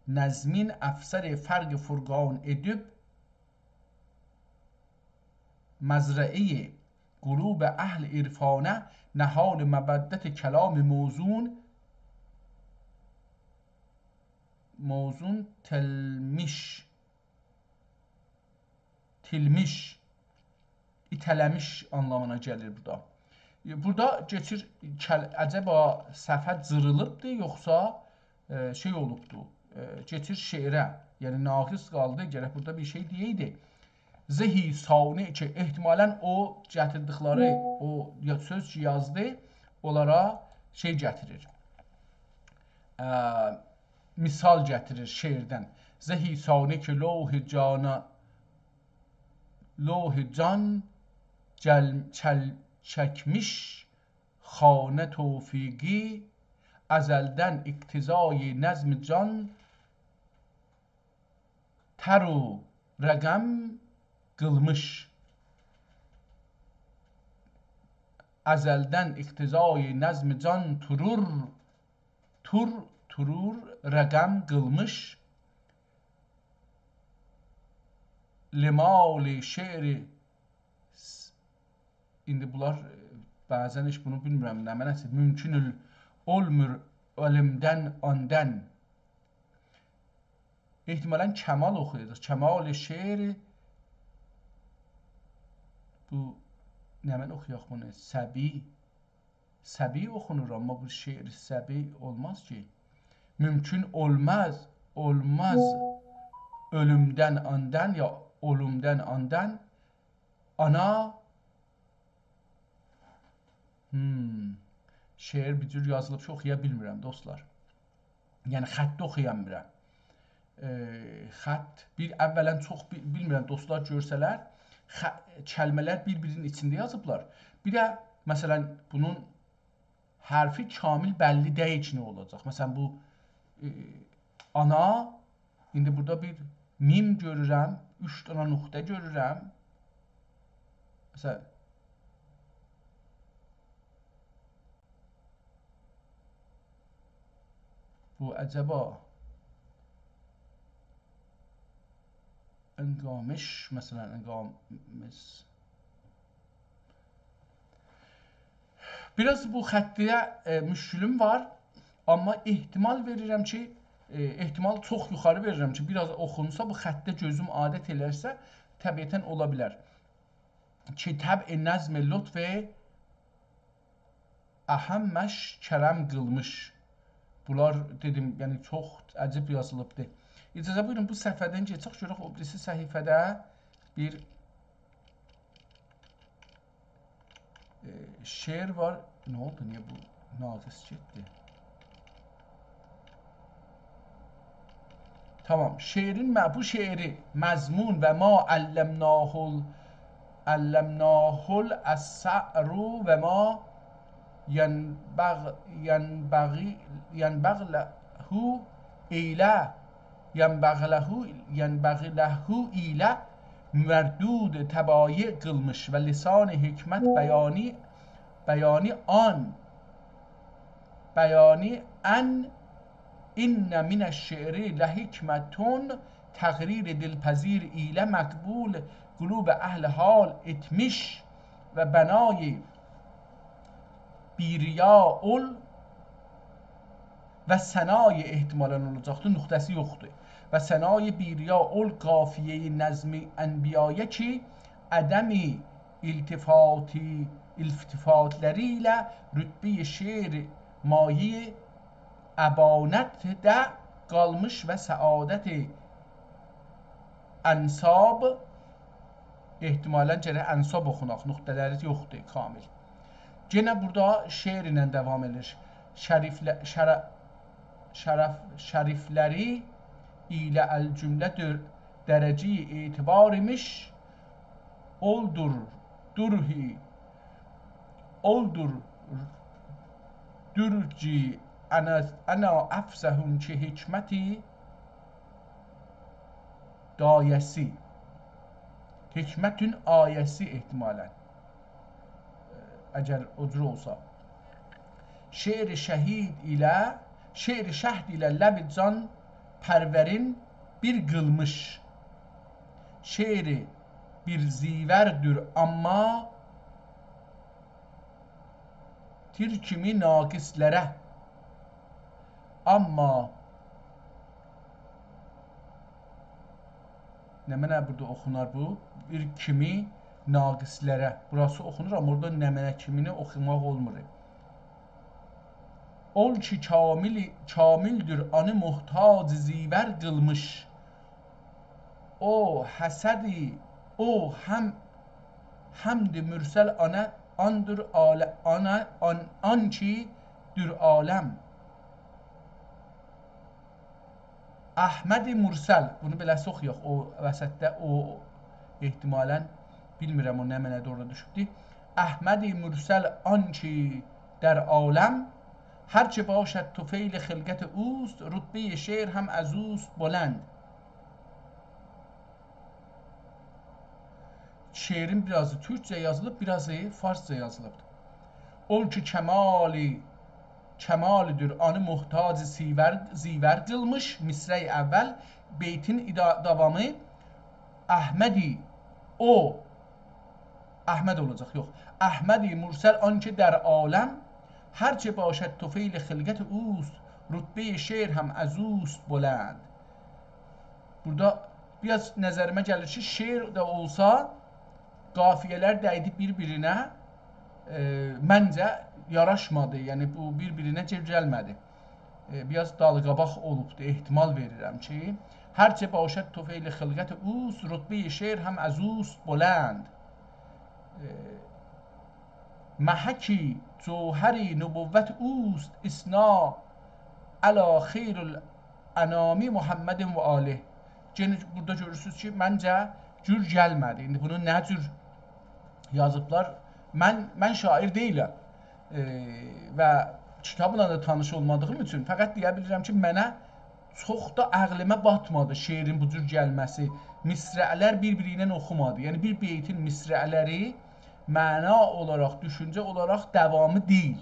نظمین افسر فرق فرقان ائدیب، مزرعهٔ قلوب اهل عرفانه نهال مودت کلام موزون، موزون تلمیش، تیلمیش، ایته‌له‌میش آنلامینا گلیر بورادا. بورادا کئچیر، کل-، عجبا صفحه جیریلیبدی، یوخسا، ائ، شئی اولوبدو، ائ، کئچیر شعره، یعنی ناقص قالدی، گرک بورادا بیر شئی دئیه‌یدی. زهی صانع کی، احتمالاً او گتیردیکلری، او یا-، سؤز کی یازدی، اونلارا شئی گتیریر. ا، مثال گتیریر شعردن. زهی صانع کی لوح جانا، لوح جان جل-، چل-، چکمیش خانه توفیقی، ازلدن اقتضای نظم جان تر و رقم قیلمیش. ازلدن اقتضای نظم جان تورور، تور، تورور رقم قیلمیش. لمال شعر س-، ایندی بونلار، ائ، بعضاً هئچ بونو بیلمیرم، نمنه‌سی، ممکن اول-، اولمور اؤلومدن آندن. احتمالاً کمال اوخویاجاق. کمال شعر، بو، نمنه اوخویاق بونو؟ صبی. صبی اوخونور، آمما بو شعر صبی اولماز کی. ممکن اولماز، اولماز اؤلومدن آندن یا اولومدن آندن آنا، هم، شعر بیر جور یازیلیب کی، اوخویا بیلمیرم، دوستلار. یعنی، خطی اوخویا بیلمیرم. ائ، خط، بیر، اولاً چوخ بی-، بیلمیرم، دوستلار گؤرسه‌لر، خ-، کلمه‌لر بیر-بیرینین ایچینده یازیبلار. بیر ده، مثلاً، بونون حرفی کامل بللی دئییل کی، نه اولاجاق. مثلاً، بو، ائ، آنا، ایندی بورادا بیر میم گؤرورم، اوچ دنه نقطه گؤرورم. مثلاً، بو عجبا انقامش، مثلاً، انقامش. بیر آز بو خطه، ائ، مشکلیم وار، آمما احتمال وئریرم کی، ائ، احتمال چوخ یوخاری وئریرم کی، بیر آز اوخونسا، بو خطه گؤزوم عادت ائلرسه، طبیعتاً اولا بیلر. کی طبع نظم لطف اهمش کرم قیلمیش. بونلار، دئدیم، یعنی چوخ عجیب یازیلیبدی. اجازه بویورون، بو صفحه‌دن کئچک، گؤرک او بیریسی صفحه‌ده بیر، ائ، شعر وار. نه اولدو؟ نییه بو ناقص گئتدی؟ تمام. شعرین م-، بو شعری مضمون و ما علمناه ال-، علمناه الشعر و ما ینبغ-، ینبغی، ینبغی له ایله، ینبغی له، ینبغی له ایله مردود طبایع قیلمیش و لسان حکمت بیانی، بیانی آن، بیانی ان، ان من الشعر لحکمة تقریر دلپذیر ایله مقبول قلوب اهل حال ائتمیش و بنای بی‌ریا اول و ثنای، احتمالاً اولاجاقدی، نقطه‌سی یوخدور. و ثنای بی‌ریا اول قافیهٔ نظم انبیایه کی عدم التفاتی، التفاتلری ایله رتبهٔ شعر مایه ابانتده قالمیش و سعادت انساب، احتمالاً گرک انساب اوخوناق، نقطه‌لری یوخدور کامل. یئنه بورادا شعر ایله داوام ائدیر. شریفله-، شره-، شرف-، شریفلری ایله الجمله در-، درجهٔ اعتبار ایمیش، اولدور، دورهی، اولدور، دورجی، انا، انا افصحون کی حکمتی دایه‌سی. حکمتین آیه‌سی احتمالاً، اگر او جور اولسا. شعر شهید ایله، شعر شهد ایله لب جان‌پرورین بیر قیلمیش. شعر بیر زیوردور، آمما تیر کیمی ناقصلره. آمما نمنه بورادا اوخونار بو؟ بیر کیمی ناقصلره. بوراسی اوخونور، آمما اورادا نمنه کیمینی اوخوماق اولمور. اول کی کامل، کاملدور، آنی محتاج زیور قیلمیش. او حسدی، او هم، حمد مرسل آنه، آندور عاله-، آنه، آن، آن کی دور عالم. احمد مرسل، بونو بئله‌سی اوخویاق، او وسطده، او احتمالاً، بیلمیرم او نمنه‌دیر اورادا دوشوبدور. احمد مرسل آن کی در عالم، هر چه باشد طفیل خلقت اوست، رتبهٔ شعر هم از اوست بلند. شعرین بیر آزی تورکجه یازیلیب، بیر آزی فارسجا یازیلیب. اول کی کمالی، کمالی‌دیر، آنی محتاج زیور، زیور قیلمیش، مصرع اول، بیتین ادا-، داوامی، احمدی، او، احمد اولاجاق، یوخ. احمدی مرسل آن که در عالم، هر چه باشد طفیل خلقت اوست، رتبهٔ شعر هم از اوست بلند. بورادا بیر آز نظریمه گلیر کی، شعر ده اولسا، قافیه‌لر دَیدی بیر-بیرینه، ائ، منجه، یاراشمادی. یعنی، بو بیر-بیرینه گل-، گلمه‌دی. ائ، بیر آز دالی-قاباق اولوبدو، احتمال وئریرم کی. هر چه باشد طفیل خلقت اوست، رتبهٔ شعر هم از اوست بلند. ائ، محک جوهر نبوت اوست، اثنا علی خیر ال-، انامی محمد و آله. یئنه بورادا گؤرورسونوز کی، منجه جور گلمه‌دی. ایندی بونو نه جور یازیبلار؟ من، من شاعر دئییلم. ائ، و کیتابلا دا تانیش اولمادیغیم اوچون فقط دئیه بیلیرم کی، منه چوخ دا عقلیمه باتمادی شعرین بو جور گلمه‌سی. مصرع‌لر بیر-بیری ایله اوخومادی. یعنی، بیر بیتین مصرع‌لری معنا اولاراق، دوشونجه اولاراق داوامی دئییل.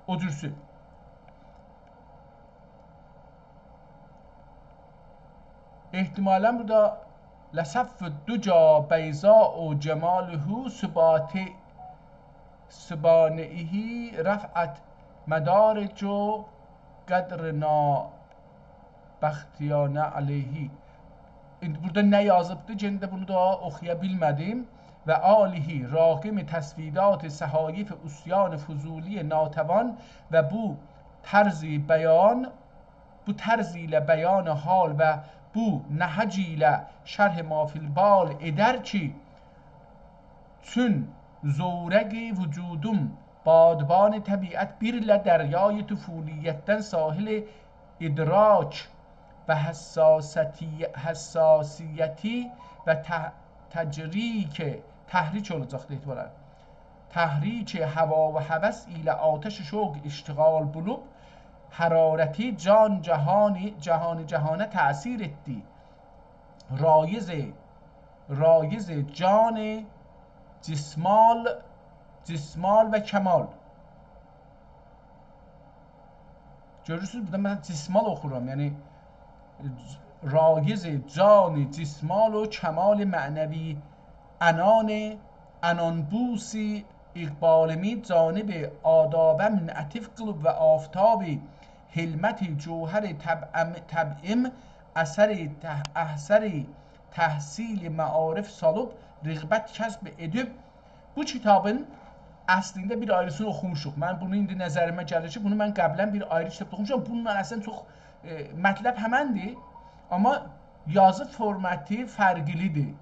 او جورسو. احتمالاً بورادا «لصفو الدجی بیضاء جماله، سباط-، سبانحه رفعت مدارج قدر نابختیان علیه». ایندی بورادا نه یازیبدی؟ یئنه ده بونو دا اوخویا بیلمه‌دیم. «و آله راغم تسویدات صحایف عصیان فضولی ناتوان»، و بو طرز بیان، بو طرز ایله بیان حال و بو نهج ایله شرح ما فی البال ائدر کی، چون زورق وجودوم بادبان طبیعت، بیر ایله دریای طفولیتدن ساحل ادراک و حساسیتی، حساسیتی و ته-، تجریک، تحریک اولاجاقدی احتمالاً. تحریک هوا و هوس ایله آتش شوق اشتغال بولوب، حرارتی جان جهانی، جهانی جهانه تأثیر ائتدی. رایض، رایض جان جسمال، جسمال و کمال. گؤرورسونوز، بورادا من جسمال اوخورام، یعنی رایض جان جسمال و کمال معنوی، عنان، عنان‌بوس اقبالیمی جانب آدابه منعطف قیلیب و آفتاب حلمت جوهر طبعم-، طبعیم اثر ته-، اثر تحصیل معارف سالیب، رغبت کسب ائدیب. بو کیتابین اصلینده بیر آیریسینی اوخوموشوق. من بونو ایندی نظریمه گلیر کی، بونو من قبلاً بیر آیری کیتابدا اوخوموشام. بونونلا اصلاً چوخ، ائ، مطلب همندیر، آمما یازی فورماتی فرقلیدیر.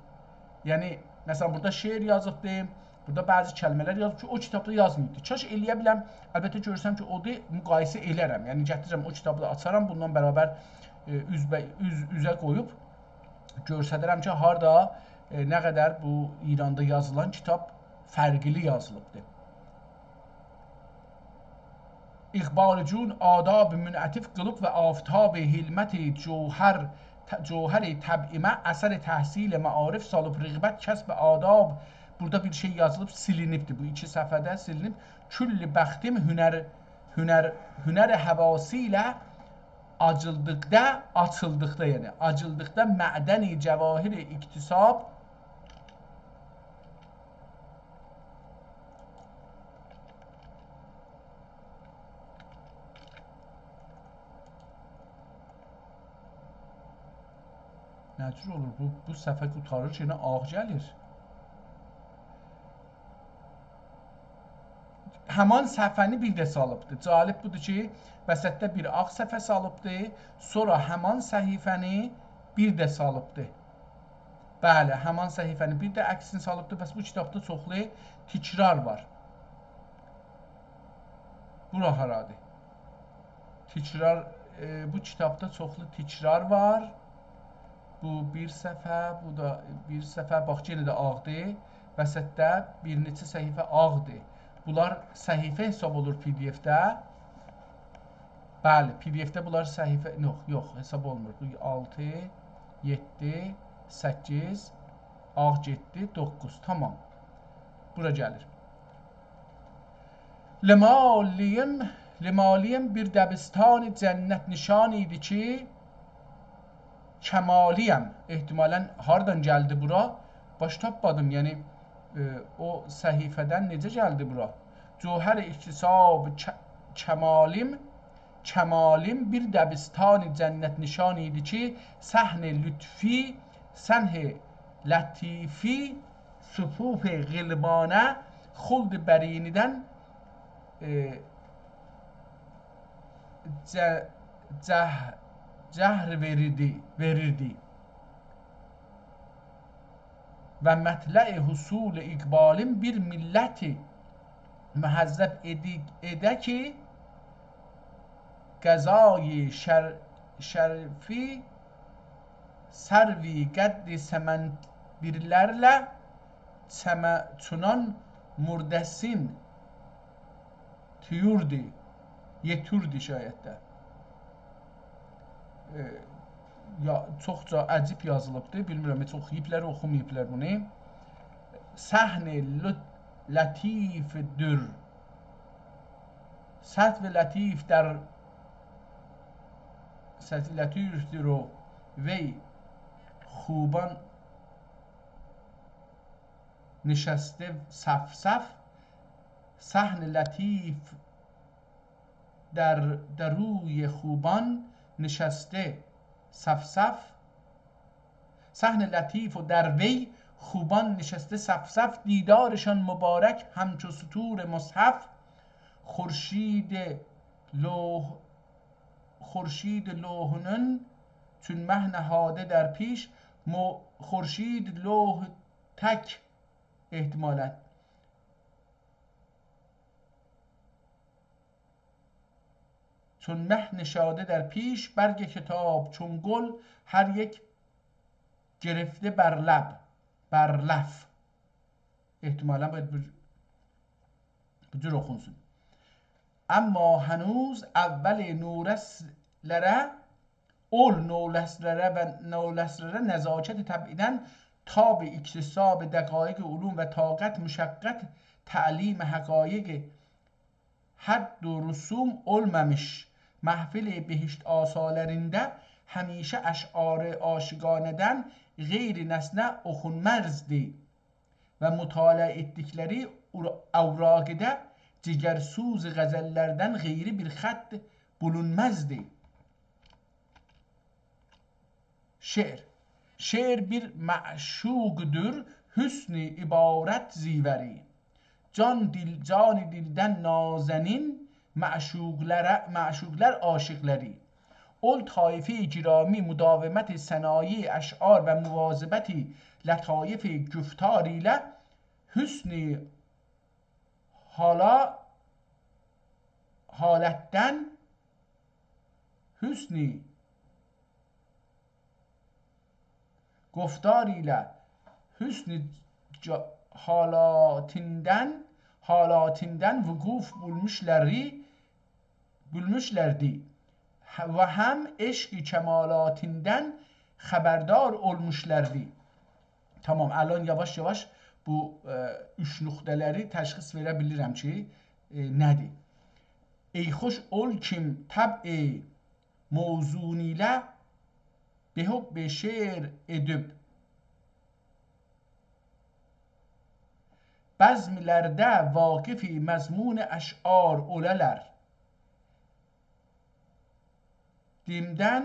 یعنی، مثلاً، بورادا شعر یازیبدی، بورادا بعضی کلمه‌لر یازیب کی، او کیتابدا یازماییبدی. کاش ائلیه بیلم، البته گؤرسم کی، اودور، مقایسه ائلرم. یعنی، گتیررم او کیتابی دا آچارام، بونونلا برابر، ائ، اوز به-، اوز-اوزه قویوب گؤستررم کی، هاردا، ائ، نه قدر بو ایراندا یازیلان کیتاب فرقلی یازیلیبدیر. اقبال جون آداب منعطف قیلیب و آفتاب حلمت جوهر، ت-، جوهر طبعیمه اثر تحصیل معارف سالیب، رغبت کسب آداب. بورادا بیر شئی یازیلیب، سیلینیبدیر. بو ایکی صفحه‌ده سیلینیب. کل بختیم هنر، هنر، هنر حواسی ایله آجیلدیقدا، آچیلدیقدا، یعنی آجیلدیقدا معدن جواهر اکتساب. نه جور اولور؟ بو، بو صفحه قوتاریر کی، یئنه آغ گلیر. همان صفحه‌نی بیر ده سالیبدی. جالب بودور کی، وسطده بیر آغ صفحه سالیبدی، سونرا همان صفحه‌نی بیر ده سالیبدی. بلی، همان صفحه‌نی بیر ده عکسینی سالیبدی. پس بو کیتابدا چوخلو تکرار وار. بورا هارادیر؟ تکرار، ائ، بو کیتابدا چوخلو تکرار وار. بو بیر صفحه، بو دا بیر صفحه. باخ، یئنه ده آغدیر. وسطده بیر نئچه صفحه آغدیر. بونلار صفحه حساب اولور پی دی اف‌ده. بلی، پی دی اف‌ده بونلار صفحه، یوخ، یوخ، حساب اولمور. بو آلتی، یئددی، سککیز، آغ گئتدی، دوققوز. تامام. بورا گلیر. لمالیم، لمالیم بیر دبستان جنت‌نشان ایدی کی، کمالیم. احتمالاً هاردان گلدی بورا؟ باش تاپمادیم، یعنی، ائ، او صفحه‌دن نئجه گلدی بورا؟ جوهر اکتساب ک-، کمالیم، کمالیم بیر دبستان جنت‌نشان ایدی کی، صحن لطفی، صحن لطیفی، صفوف غلمانه، خلد برینیدن، ائ، جه-، جه-، جهر وئریردی، وئریردی. و مطلع حصول اقبالیم بیر ملتی مهذب ائدی-، ائده کی، غذای شر-، شریفی سروی قد سمندبیرلرله چمه، چونان مرده‌سین تویوردو، یئتوردو شاید ده. ائ، یا، چوخجا عجیب یازیلیبدی. بیلمیرم، هئچ اوخویوبلار، اوخوماییبلار بونو. صحن ل-، لطیفدور. سطو لطیف در، سطو لطیفدور او، وی خوبان نشسته صف صف. صحن لطیف در، در روی خوبان نشسته صف صف. صحن لطیف و در وی خوبان نشسته صف صف، دیدارشان مبارک همچو سطور مصحف. خورشید لوح، خورشید لوحونون چون مه نهاده در پیش، مو-، خورشید لوح تک احتمالاً. چون مه نشاده در پیش، برگ کتاب چون گل، هر یک گرفته بر لب، بر لف. احتمالاً باید بو، بو جور اوخونسون. اما هنوز اول نورسلره، اول نورسلره و نورسلره نزاکت طبعیدن، تاب اکتساب دقایق علوم و طاقت مشقت تعلیم حقایق حد و رسوم اولمامیش محفل بهشت‌آسالرینده همیشه اشعار عاشقانه‌دن غیر نسنه اوخونمازدی و مطالعه ائتدیکلری اور-، اوراقیده جگرسوز غزللردن غیری بیر خط بولونمازدی. شعر. شعر بیر معشوقدور، حسن عبارت زیوری. جان دیل، جان دیلدن نازنین، معشوقلره، معشوقلر عاشقلری. اول طایفه‌ی گرامی مداومت صنایع اشعار و مواظبت لطایف گفتار ایله حسن حالا، حالتدن، حسن گفتار ایله حسن جا-، حالاتیندن، حالاتیندن وقوف بولموشلاری، بولموشلردی. ه-، و هم عشق کمالاتیندن خبردار اولموشلردی. تامام، الان یاواش-یاواش بو، ائ، اوچ نقطه‌لری تشخیص وئره بیلیرم کی، ائ، نه‌دیر. ای خوش اول کیم طبع موزون ایله به حب شعر ادیب، بزملرده واقف مضمون اشعار اولالار. دیمدن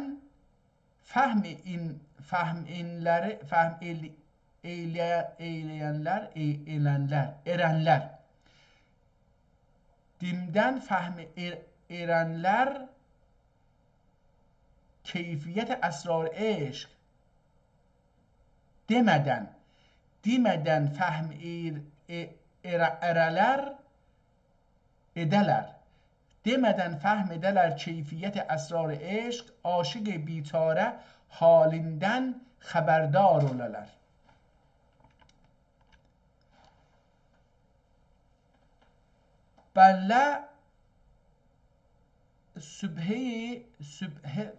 فهم این، فهم اینلری، فهم ائل-، ائیله-، ائیله‌ینلر، ائ-، ائلنلر، ائرنلر. دیمدن فهم ائر-، ائرنلر کیفیت اسرار عشق. دئمه‌دن، دئمه‌دن فهم ائر-، ائ-، ائره-، ائره‌لر، ائده‌لر. دئمه‌دن فهم ائده‌لر کیفیت اسرار عشق، عاشق بیچاره حالیندن خبردار اولالار. بلّه صبحه‌یی، صبحه-،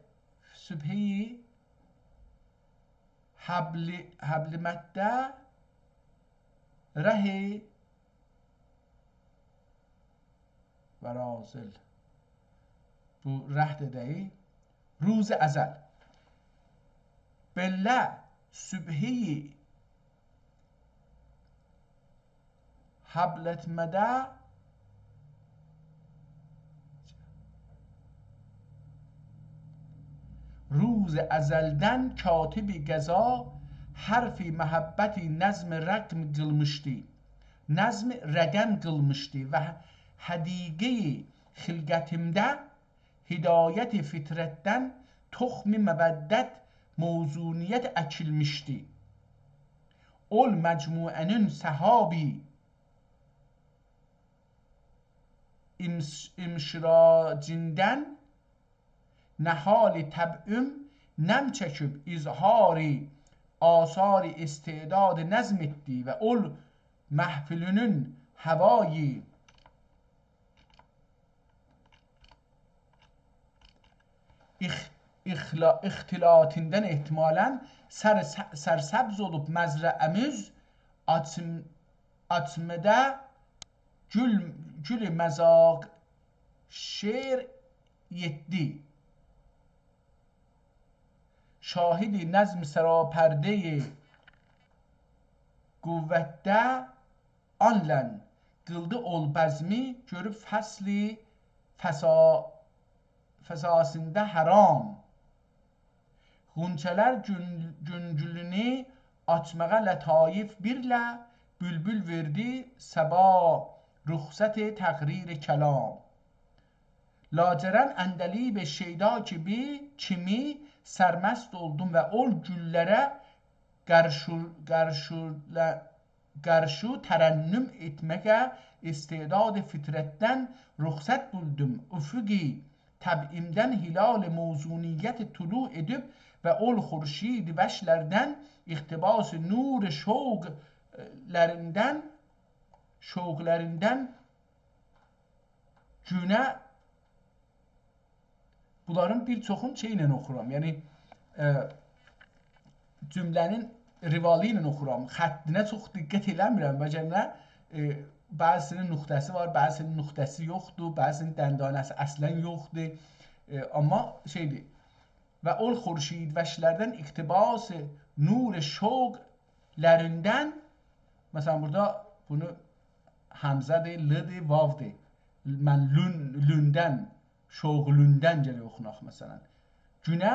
صبحه‌یی حبل-، حبلمتده ره و رازل. بو ره ده دئییل. روز ازل. بلّه صبحه‌یی حبلتمه‌ده روز ازلدن کاتب قضا حرف محبتی نظم رقم قیلمیشدی. نظم رقم قیلمیشدی و حدیقه‌ی خلقتیمده هدایت فطرتدن تخم مودت موزونیت اکیلمیشدی. اول مجموعه‌نین سحابی امش-، امشراجیندن نهال طبعیم نم چکیب اظهار آثار استعداد نظم ائتدی و اول محفلونون هوای اخ-، اخلا-، اختلاطیندن احتمالاً سر-، سرسبز اولوب مزرعه‌میز آچیم-، آچمادا گول، گول مذاق شعر یئتدی. شاهد نظم سراپرده‌ی قوتده آنلاً قیلدی اول بزمی، گؤروب فصلی فسا-، فساسیندا حرام. غنچه‌لر گون-، گونگولونو آچماغا لطایف بیرله، بولبول وئردی صبا رخصت تقریر کلام. لاجرم عندلیب شیدا کیمی، کیمی سرمست اولدوم و اول گوللره قارشی، قارشی، قارشی ترنم ائتمه‌یه استعداد فطرتدن رخصت بولدوم. افق طبعیمدن هلال موزونیت طلوع ائدیب و اول خورشید وشلردن اقتباس نور شوقلریندن، شوقلریندن گونه، بونلارین بیر چوخون شئی ایله اوخورام. یعنی، ائ، جمله‌نین روالی ایله اوخورام. خطینه چوخ دقت ائله‌میرم. وگرنه، ائ، بعضی‌سینین نقطه‌سی وار، بعضی‌سینین نقطه‌سی یوخدور، بعضی‌سینین دندانه‌سی اصلاً یوخدور. ائ، آمما شئیدیر. و اول خورشید وشلردن اقتباس نور شوقلریندن، مثلاً، بورادا بونو همزه‌دیر، ل‌دیر، واودیر. من لون، لوندن، شوقلوندن گرک اوخوناق، مثلاً. گونه،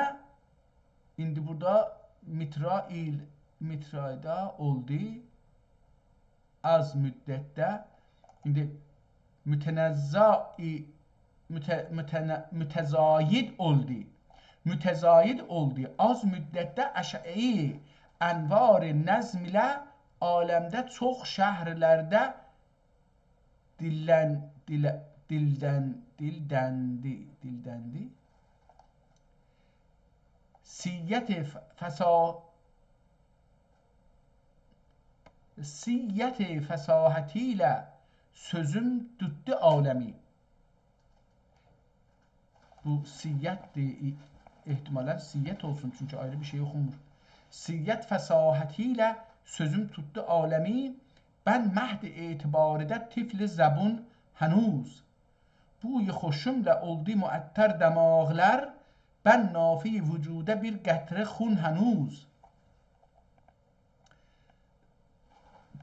ایندی بورادا میترائیل، میترایدا اولدو. آز مدتده، ایندی متنزع، مت-، متن-، متزاید اولدو. متزاید اولدو. آز مدتده اشعه‌ی انوار نظم ایله عالمده چوخ شهرلرده دیلدن-، دیله-، دیلدن-، دیلدندی، دیلدندی. سیّت ف-، فصا-، سیّت فصاحتی ایله سؤزوم توتدو عالمی. بو سیّتدیر، احتمالاً سیّت اولسون، چونکی آیری بیر شئی اوخونمور. سیّت فصاحتی ایله سؤزوم توتدو عالمی، بن مهد اعتبارده طفل زبون هنوز. بوی خوشومله اولدو معطر دماغلار، بن نافه‌ی وجوده بیر قطره خون هنوز.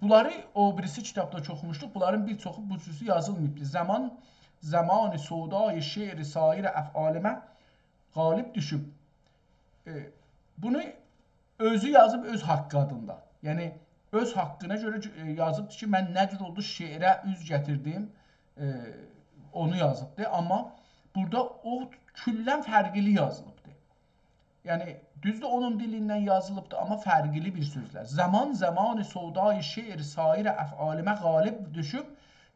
بونلاری او بیریسی کیتابدا کی اوخوموشدوق، بونلارین بیر چوخو بو جورسو یازیلماییبدیر. زمان، زمان سودای شعر سایر افعالمه غالب دوشوب. ائ، بونو اؤزو یازیب اؤز حاققی آدیندا. یعنی، اؤز حاققینا گؤره، ائ، یازیبدیر کی، من نه جور اولدو شعره اوز گتیردیم، ائ، اونو یازیبدیر. آمما بورادا او کلاً فرقلی یازیلیبدیر. یعنی، دوزدور، اونون دیلیندن یازیلیبدیر، آمما فرقلی بیر سؤزلر. زمان، زمان سودای شعر سایر افعالمه غالب دوشوب،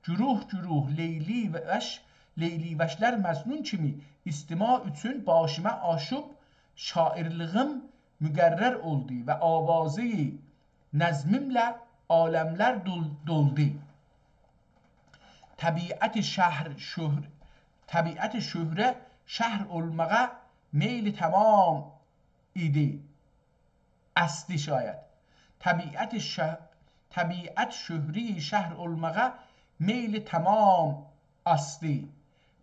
گروه گروه لیلی وش، لیلی وشلر مجنون کیمی استماع اوچون باشیما آشیب، شاعرلیگیم مقرر اولدو و آوازی نظمیمله عالملر دول-، دولدو. طبیعت شهر شهر-، طبیعت شهره شهر اولماغا میل تمام ایدی. استی شاید. طبیعت شه-، طبیعت شهری شهر اولماغا میل تمام آستی.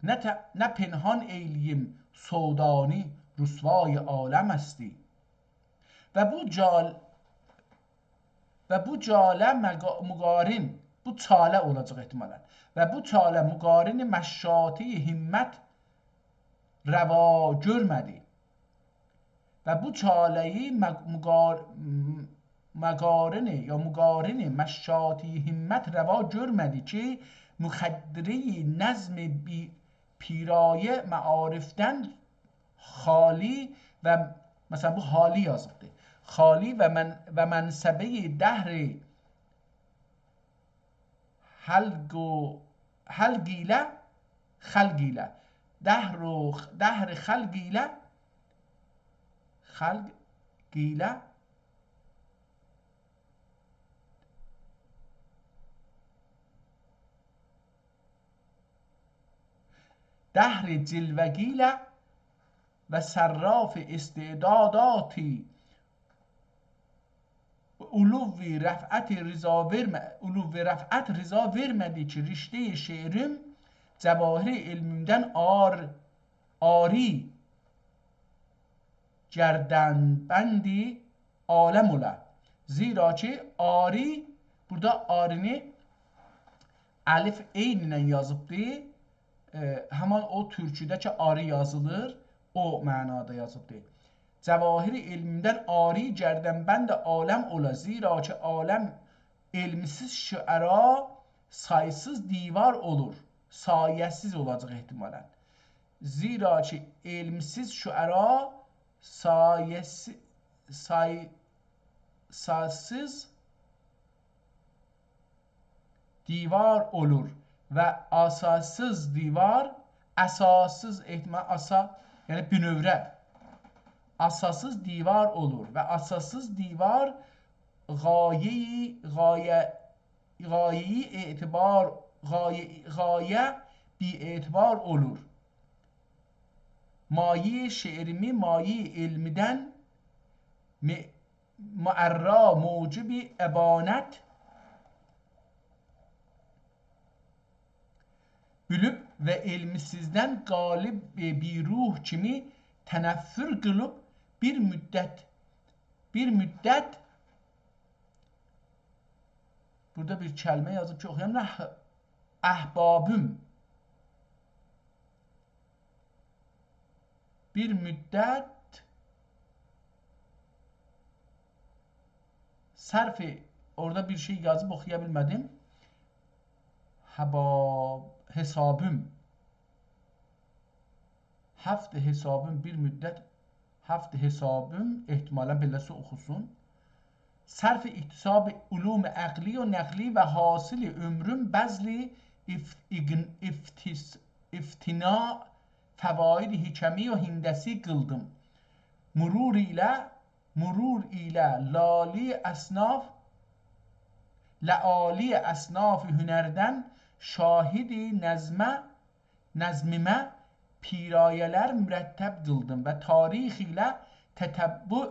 نه ته-، نه پنهان ائیله‌ییم سودانی، رسوای عالم استی. و بو جال-، و بو جاله مقا-، مقارن، بو چاله اولاجاق احتمالاً. و بو چاله مقارن مشاطه‌ی همت روا گؤرمه‌دی. و بو چاله‌یی مق-، مقار-، م-، مقارن یا مقارن مشاطه‌ی همت روا گؤرمه‌دی کی، مخدره‌ی نظم بی-، پیرایه معارفدن خالی و، مثلاً، بو خالی یازیبدی. خالی و من-، و منصبه‌ی دهر حلق و، حلق ایله، خلق ایله. دهر و، دهر خلق ایله، خلق ایله، دهر جلوگیله و صراف استعداداتی، علو رفعت رضا وئرمه، علو رفعت رضا وئرمه‌دی کی، رشته‌ی شعریم جواهر علمیمدن عار-، عاری، گردنبند عالم اولا. زیرا کی، عاری، بورادا عارینی الف عین ایله یازیبدی. ائ، همان او تورکوده کی، آری یازیلیر، او معنادا یازیبدیر. جواهر علمیمدن عاری، گردنبند عالم اولا. زیرا کی، عالم علمسیز شعرا سایسیز دیوار اولور. سایه‌سیز اولاجاق احتمالاً. زیرا کی، علمسیز شعرا سایه‌سی-، سای-، سایسیز دیوار اولور و آساسیز دیوار، آساسیز احتمال آسا، یعنی بینؤوره، آساسیز دیوار اولور و آساسیز دیوار غایه‌ی، غایه، غایه‌ی اعتبار، غایه، غایه بی‌اعتبار اولور. مایه‌ی شعریمی، مایه‌ی علمیدن م-، معرّا، موجب ابانت بیلیب و علمسیزدن غالب بیر روح کیمی تنفر قیلیب بیر مدت، بیر مدت، بورادا بیر کلمه یازیب کی، اوخویام، اح-، احبابیم. بیر مدت صرف، اورادا بیر شئی یازیب اوخویا بیلمه‌دیم. حبا-، حسابیم. هفت حسابیم بیر مدت، هفت حسابیم احتمالاً بئله‌سی اوخوسون. صرف اکتساب علوم عقلی و نقلی و حاصل عمرون بذل اف-، اگن-، افتیس-، افتناء فواید حکمی و هندسی قیلدیم. مرور ایله، مرور ایله لالی اصناف، لآلی اصناف هنردن شاهد نظمه، نظمیمه پیرایه‌لر مرتب قیلدیم و تاریخ ایله تتبع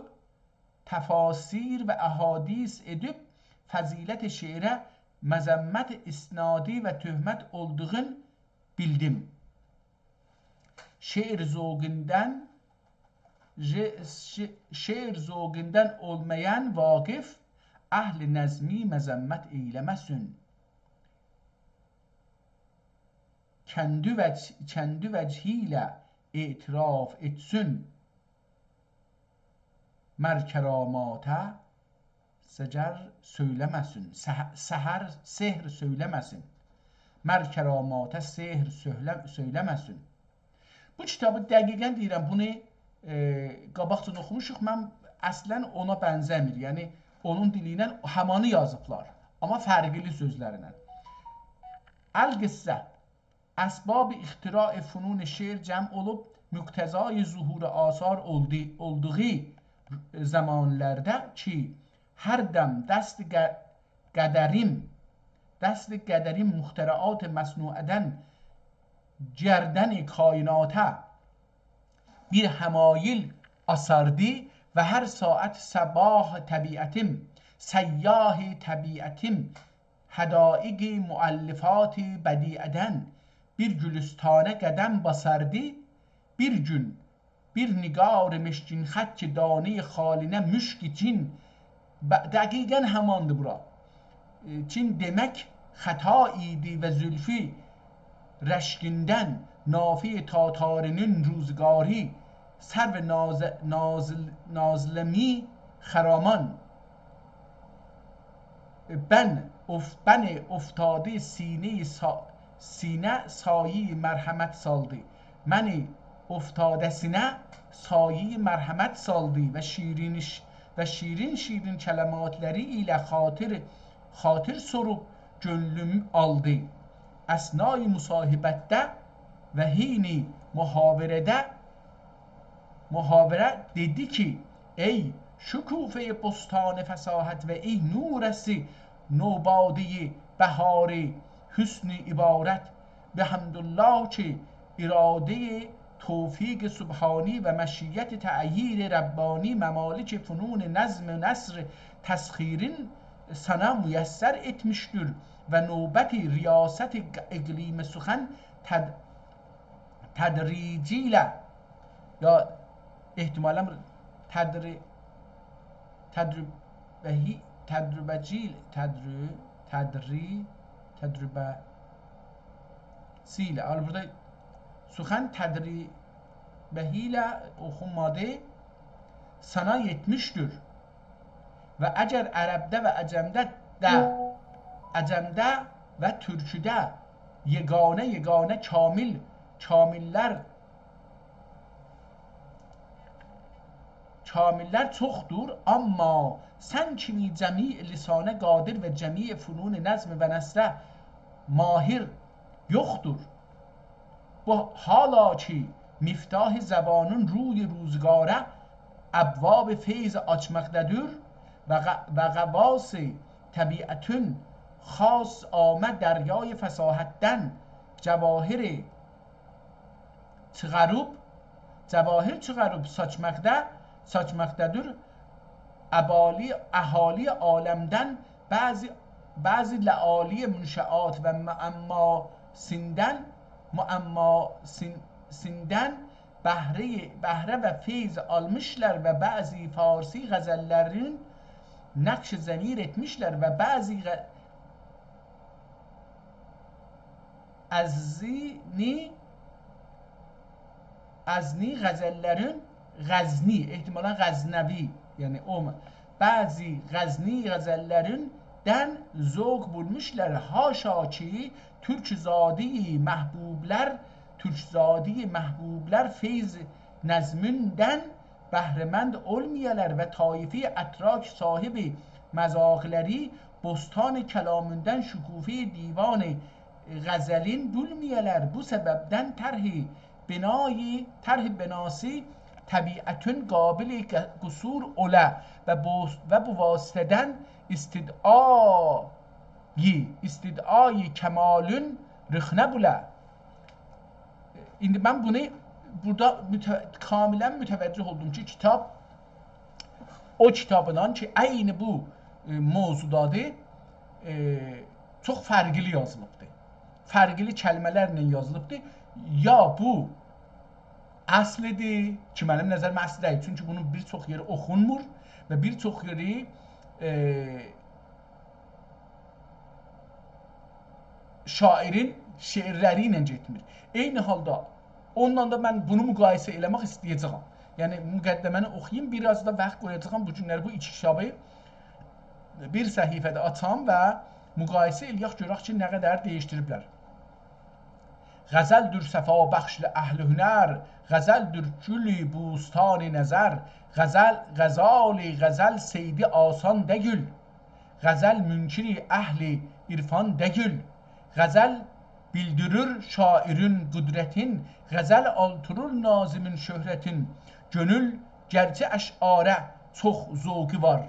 تفاسیر و احادیث ائدیب، فضیلت شعره مذمت اسنادی و تهمت اولدوغون بیلدیم. شعر ذوقوندان، ژ-، ش-، شعر ذوقوندان اولمایان واقف اهل نظمی مذمت ائیله‌مه‌سین. کندی وجه-، کندی وجهی ایله اعتراف ائتسین. مر کراماته سحر سؤیله‌مه‌سین. سح-، سحر، سحر سؤیله‌مه‌سین. مر کراماته سحر سؤیله-، سؤیله‌مه‌سین. بو کیتابی دقیقاً دئییرم، بونو، ائ، قاباقجادان اوخوموشوق. من اصلاً اونا بنزه‌میر. یعنی، اونون دیلی ایله همانی یازیبلار. آمما فرقلی سؤزلرله. القصه. اسباب اختراع فنون شعر جمع اولوب، مقتضای ظهور آثار اولدو-، اولدوغو زامانلاردا کی، هر دم دست ق-، قدریم، دست قدریم مخترعات مصنوعه‌دن گردن کائناته بیر حمایل آساردی و هر ساعت سباح طبیعتیم، سیاح طبیعتیم، حدایق مؤلفات بدیعه‌دن بیر گلستانه قدم باساردی، بیر گون بیر نگار مشکین خط کی، دانه‌ی خالینه مشک ایچین، ب-، دقیقاً هماندیر بورا. ائ، چین دئمک خطا ایدی و زلفی رشکیندن نافه‌ی تاتاری‌نین روزگاری سرو ناز-، نازل-، نازلمی خرامان. بن اف-، بن افتاده سینه‌ی سا-، سینه سایه‌ی مرحمت سالدی. من افتاده‌سینه سایه‌ی مرحمت سالدی و شیرین ش-، و شیرین شیرین کلماتلاری ایله خاطر، خاطر سوروب گؤنلوم آلدی. اثنای مصاحبتده و حین محاوره‌ده، محاوره دئدی کی: «ای شکوفهٔ بستان فصاحت و ای نورس نوبادهٔ بهار حسن عبارت، بحمدالله که ارادهٔ توفیق سبحانی و مشیت تأیید ربانی ممالک فنون نظم و نثر تسخیرین سنه میسر ائتمیشدیر و نوبت ریاست اقلیم سخن تد-، تدریجی ایله»، یا احتمالاً تدری-، تدریبهی-، تدریبه‌جی ایله، تدری-، تدری-، تدریبه‌سی ایله. حالا بورادا سخن تدریبهی ایله اوخونمادی، سنه یئتمیشدیر. و اگر عربده و عجمده ده، عجمده و تورکوده یگانه یگانه کامل، کامل‌لر، کامل‌لر چوخدور، اما سن کیمی جمیع لسانه قادر و جمیع فنون نظم و نثره ماهر یوخدور. بو حالا کی مفتاح زبانین روی روزگاره ابواب فیض آچماقدادیر و غ-، و غواص طبیعتین خاص عامه دریای فصاحتدن جواهر چیخاریب، جواهر چیخاریب ساچماقدا، ساچماقدادیر. ابالی، اهالی عالمدن بعضی، بعضی لآلی منشآت و معماسیندن، معماسین-، سیندن بهره، بهره و فیض آلمیشلار و بعضی فارسی غزل‌لرین نقش ضمیر ائتمیشلر و بعضی غ-، ازنی، ازنی غزل‌لرین، غزنی، احتمالاً غزنوی، یعنی او، بعضی غزنی غزل‌لریندن ذوق بورموشلار. حاشا کی تورک‌زاده‌ی محبوب‌لر، تورک‌زاده‌ی محبوب‌لر فیض نظمیندن بهره‌مند اولمایالار و طایفه‌ی اتراک صاحب مذاق‌لری بستان کلامیندن شکوفه‌ی دیوان غزلین بولمایالار. بو سببدن طرح بنای، طرح بناسی طبیعتین قابل ق-، قصور اولا و بو، و بو واسطه‌دن استدعای، استدعای کمالین رخنه بولا. ایندی من بونو بورادا مته-، کاملاً متوجه اولدوم کی کیتاب او کیتابیندان کی عینی بو، ائ، موضوعدادیر، ائ، چوخ فرقلی یازیلیبدیر. فرقلی کلمه‌لرله یازیلیبدیر. یا بو اصلیدیر کی منیم نظریمه اصلی دئییل، چونکی بونون بیر چوخ یئری اوخونمور و بیر چوخ یئری، ائ، شاعرین شعرلری ایله گئتمیر. عینی حالدا اونونلا دا من بونو مقایسه ائله‌مک ایسته‌یه‌جه‌یم. یعنی مقدمه‌نی اوخویوم، بیر آز دا واخت قویاجاغام بو گونلری بو ایکی کیتابی بیر صفحه‌ده آچام و مقایسه ائله‌یک، گؤرک کی نه قدر دییشدیریبلر. غزل‌دور صفابخش اهل هنر، غزل‌دور گل بوستان نظر، غزل، غزال غزل صید آسان دئییل، غزل منکر اهل عرفان دئییل، غزل بیلدیریر شاعرین قدرتین، غزل آرتیریر ناظمین شهرتین، گؤنول گرچه اشعاره چوخ ذوقو وار،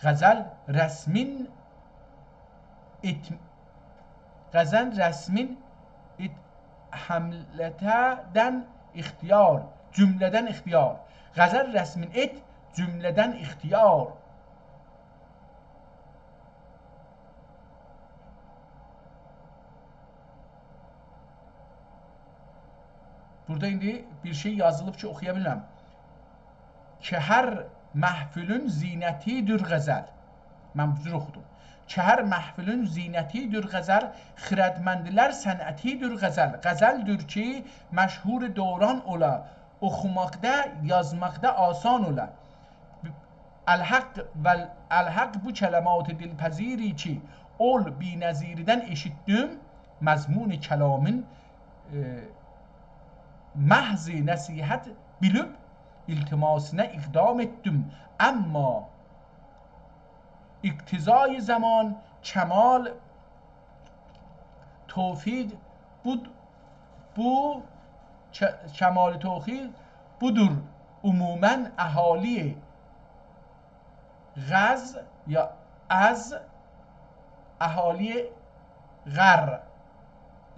غزل رسمین ائت-، غزل رسمین ائت، حملتدن اختیار، جمله‌دن اختیار. غزل رسمین ائت، جمله‌دن اختیار. بورادا ایندی بیر شئی یازیلیب کی اوخویا بیلیرم. که هر محفلین زینتی‌دیر غزل. من بو جور اوخودوم. که هر محفلین زینتی‌دیر غزل، خردمندلر صنعتی‌دیر غزل. غزل‌دور کی مشهور دوران اولا، اوخوماقدا، یازماقدا آسان اولا. الحق و الحق بو کلمات دلپذیری کی اول بی‌نظیردن ائشیتدیم، مضمون کلامین، ائ، محض نصیحت بیلیب التماسینا اقدام ائتدیم. اما اقتضای زمان، کمال، توفیق بو، بو ک-، کمال توفیق بودور. عموماً اهالی غز یا از، اهالی غر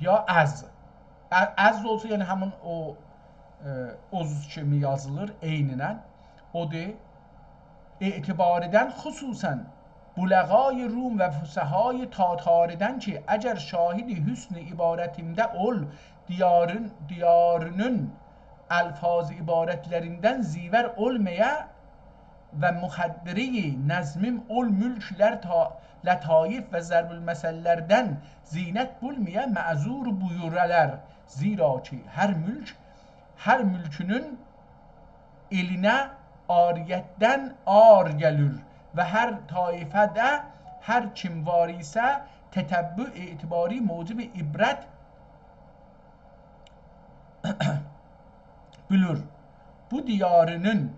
یا از. ا-، از اولسا، یعنی همین او، ائ، اوز کیمی یازیلیر عینینن. اودور. اعتباریدن، خصوصاً بلغای روم و فصحای تاتاریدن کی، اگر شاهد حسن عبارتینده اول، دیارین، دیارینین الفاظ عبارتلریندن زیور اولمایا و مخدرهٔ نظمیم اول ملک لر تا-، لطایف و ضرب المثللردن زینت بولمایا معذور بویورالار. زیرا کی، هر ملک، هر ملکونون ائلینه عاریتدن عار گلیر و هر طایفه‌ده هر کیم وار ایسه تتبع اعتباری موجب عبرت بیلیر. بو دیارینین،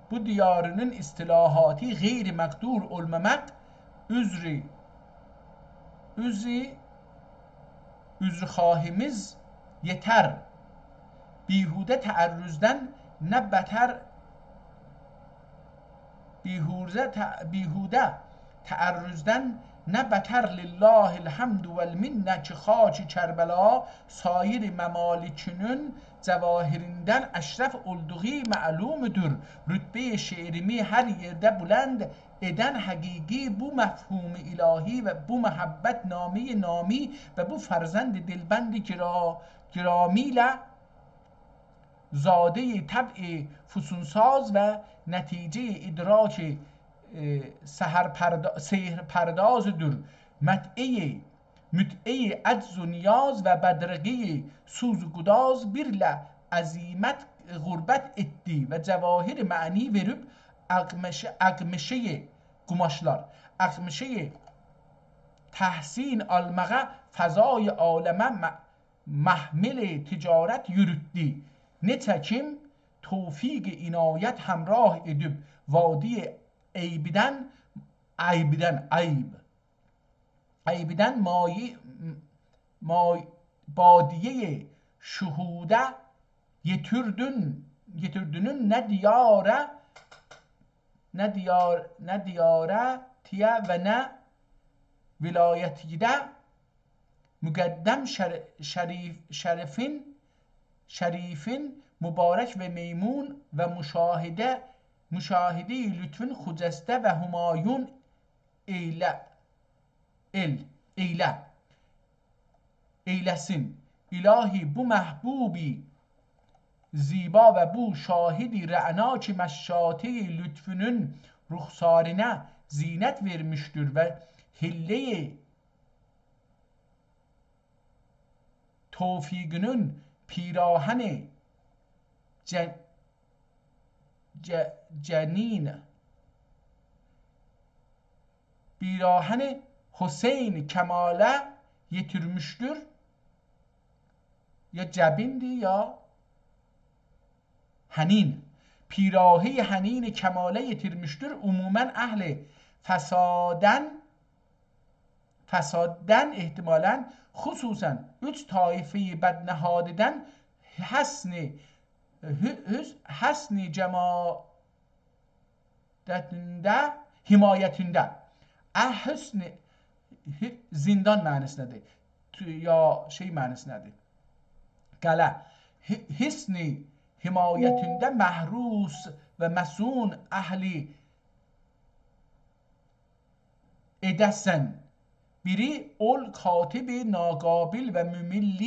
بو دیارینین اصطلاحاتی غیر مقدور اولماماق عذری، عذری، عذرخواهیمیز یئتر. بیهوده تعرضدن نه بتر، بیهوده ت-، بیهوده تعرضدن نه بتر، لله الحمد والمنة، کی خاک کربلا سایر ممالکونون جواهریندن اشرف اولدوغو معلومدور. رتبهٔ شعریمی هر یئرده بلند ائدن حقیقی بو مفهوم الهی و بو محبت نامهٔ نامی و بو فرزند دلبند گرا-، گرامی ایله زادهٔ طبع فسون‌ساز و نتیجهٔ ادراک، ائ، سحرپردا-، سحرپردازدور. متعهٔ، متعهٔ عجز و نیاز و بدرقهٔ سوز و گداز، بیر له عزیمت غربت ائتدی و جواهر معنی وئریب اقمشه-، اقمشهٔ قوماشلار، اقمشهٔ تحصین آلماغا فضای عالمه م-، محمل تجارت یوروتدو. نئچه کیم توفیق عنایت همراه ائدیب وادی عیبدن، عیبدن، عیب، عیبدن مایی-، مای-، بادیهٔ شهوده یئتیردین، یئتیردینین نه دیاره، نه دیار-، نه دیاره تیه و نه ولایتیده مقدم شر-، شریف-، شریفین، شریفین مبارک و میمون و مشاهده، مشاهدهٔ لطفین خجسته و همایون ائیله، ائل، ائیله، ائیله‌سین. الهی بو محبوبی زیبا و بو شاهدی رعنا کی مشاطهٔ لطفونون رخسارینا زینت وئرمیشدیر و حلهٔ توفیقونون پیراهن جن-، ج-، جنین، پیراهن حسین کماله یئتیرمیشدیر. یا جبیندیر، یا حنین. پیراههٔ حنین کماله یئتیرمیشدیر. عموماً اهل فسادن، فساددن احتمالاً، خصوصاً اوچ طایفهٔ بدنهادیدن حصن، حو-، حس-، حصن جما-، دتینده، حمایتینده. اه، حصن، ح-، زندان معنی‌سینده‌دیر. تو-، یا شئی معنی‌سینده‌دیر. قلعه. ح-، حصن حمایتینده محروس و مصون اهلی ائده‌سن. بیری اول کاتب ناقابل و ممل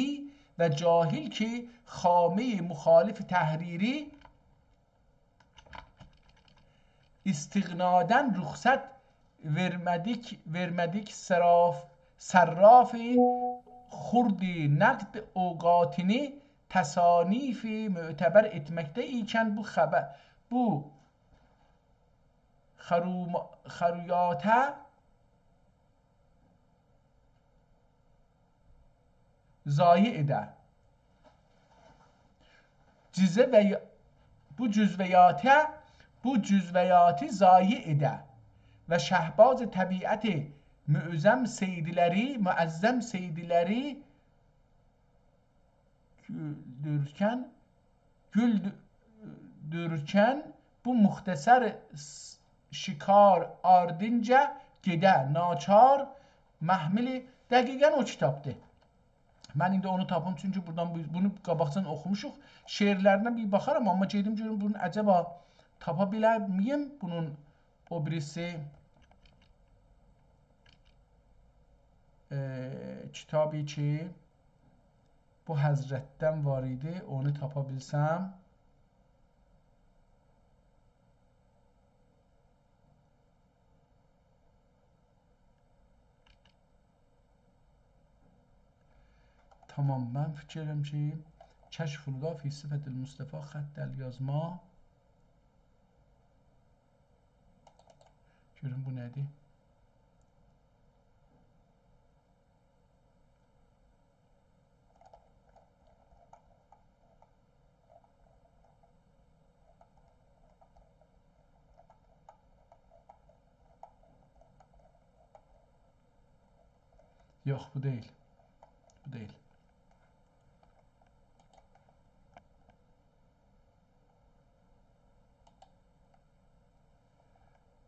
و جاهل کی خامهٔ مخالف تحریری استغنادن رخصت وئرمه‌دیک، وئرمه‌دیک صراف-، صراف خرد نقد اوقاتینی تصانیف معتبر ائتمکده ایکن بو خبر، بو خروم-، خرویاته ضایع ائده. جزوه و یا-، بو جزویاته، بو جزویاتی ضایع ائده و شهباز طبیعت معظم صیدلری، معظم صیدلری گولدورکن، گولدورکن بو مختصر س-، شکار آردینجا گئده ناچار محملی. دقیقاً او کیتابدیر. من ایندی اونو تاپیم، چونکی بورادان بو-، بونو قاباقجادان اوخوموشوق. شعرلرینه بیر باخارام، آمما گئدیم گؤروم بونو عجبا تاپا بیلر میم؟ بونون او بیریسی، ائ، کیتابی کی، بو حضرتدن وار ایدی، اونو تاپا بیلسم. تامام، من فیکیر ائدیرم کی، کشف الهدی فی صفت المصطفی خط الیازما. گؤروم بو نه‌دیر؟ یوخ، بو دئییل. بو دئییل.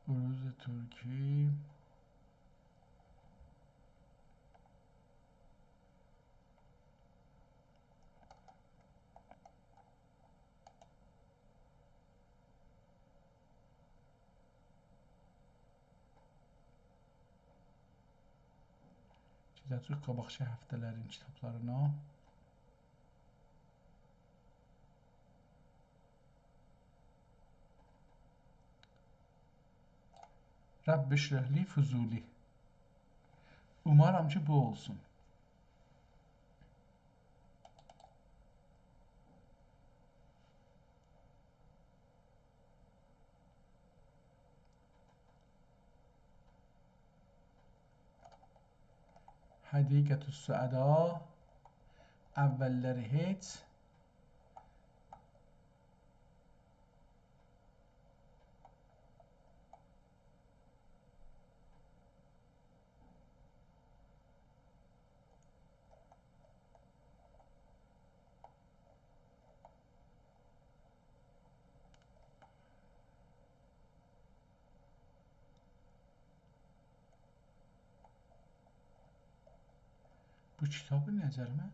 عروض ترکی. گئده‌جه‌ییک قاباقکی هفته‌لرین کیتابلارینا. رب اشرح لی فضولی. اومارام کی، بو اولسون. حدیقة السعدا، اوللری هئچ. بو کیتابی نظریمه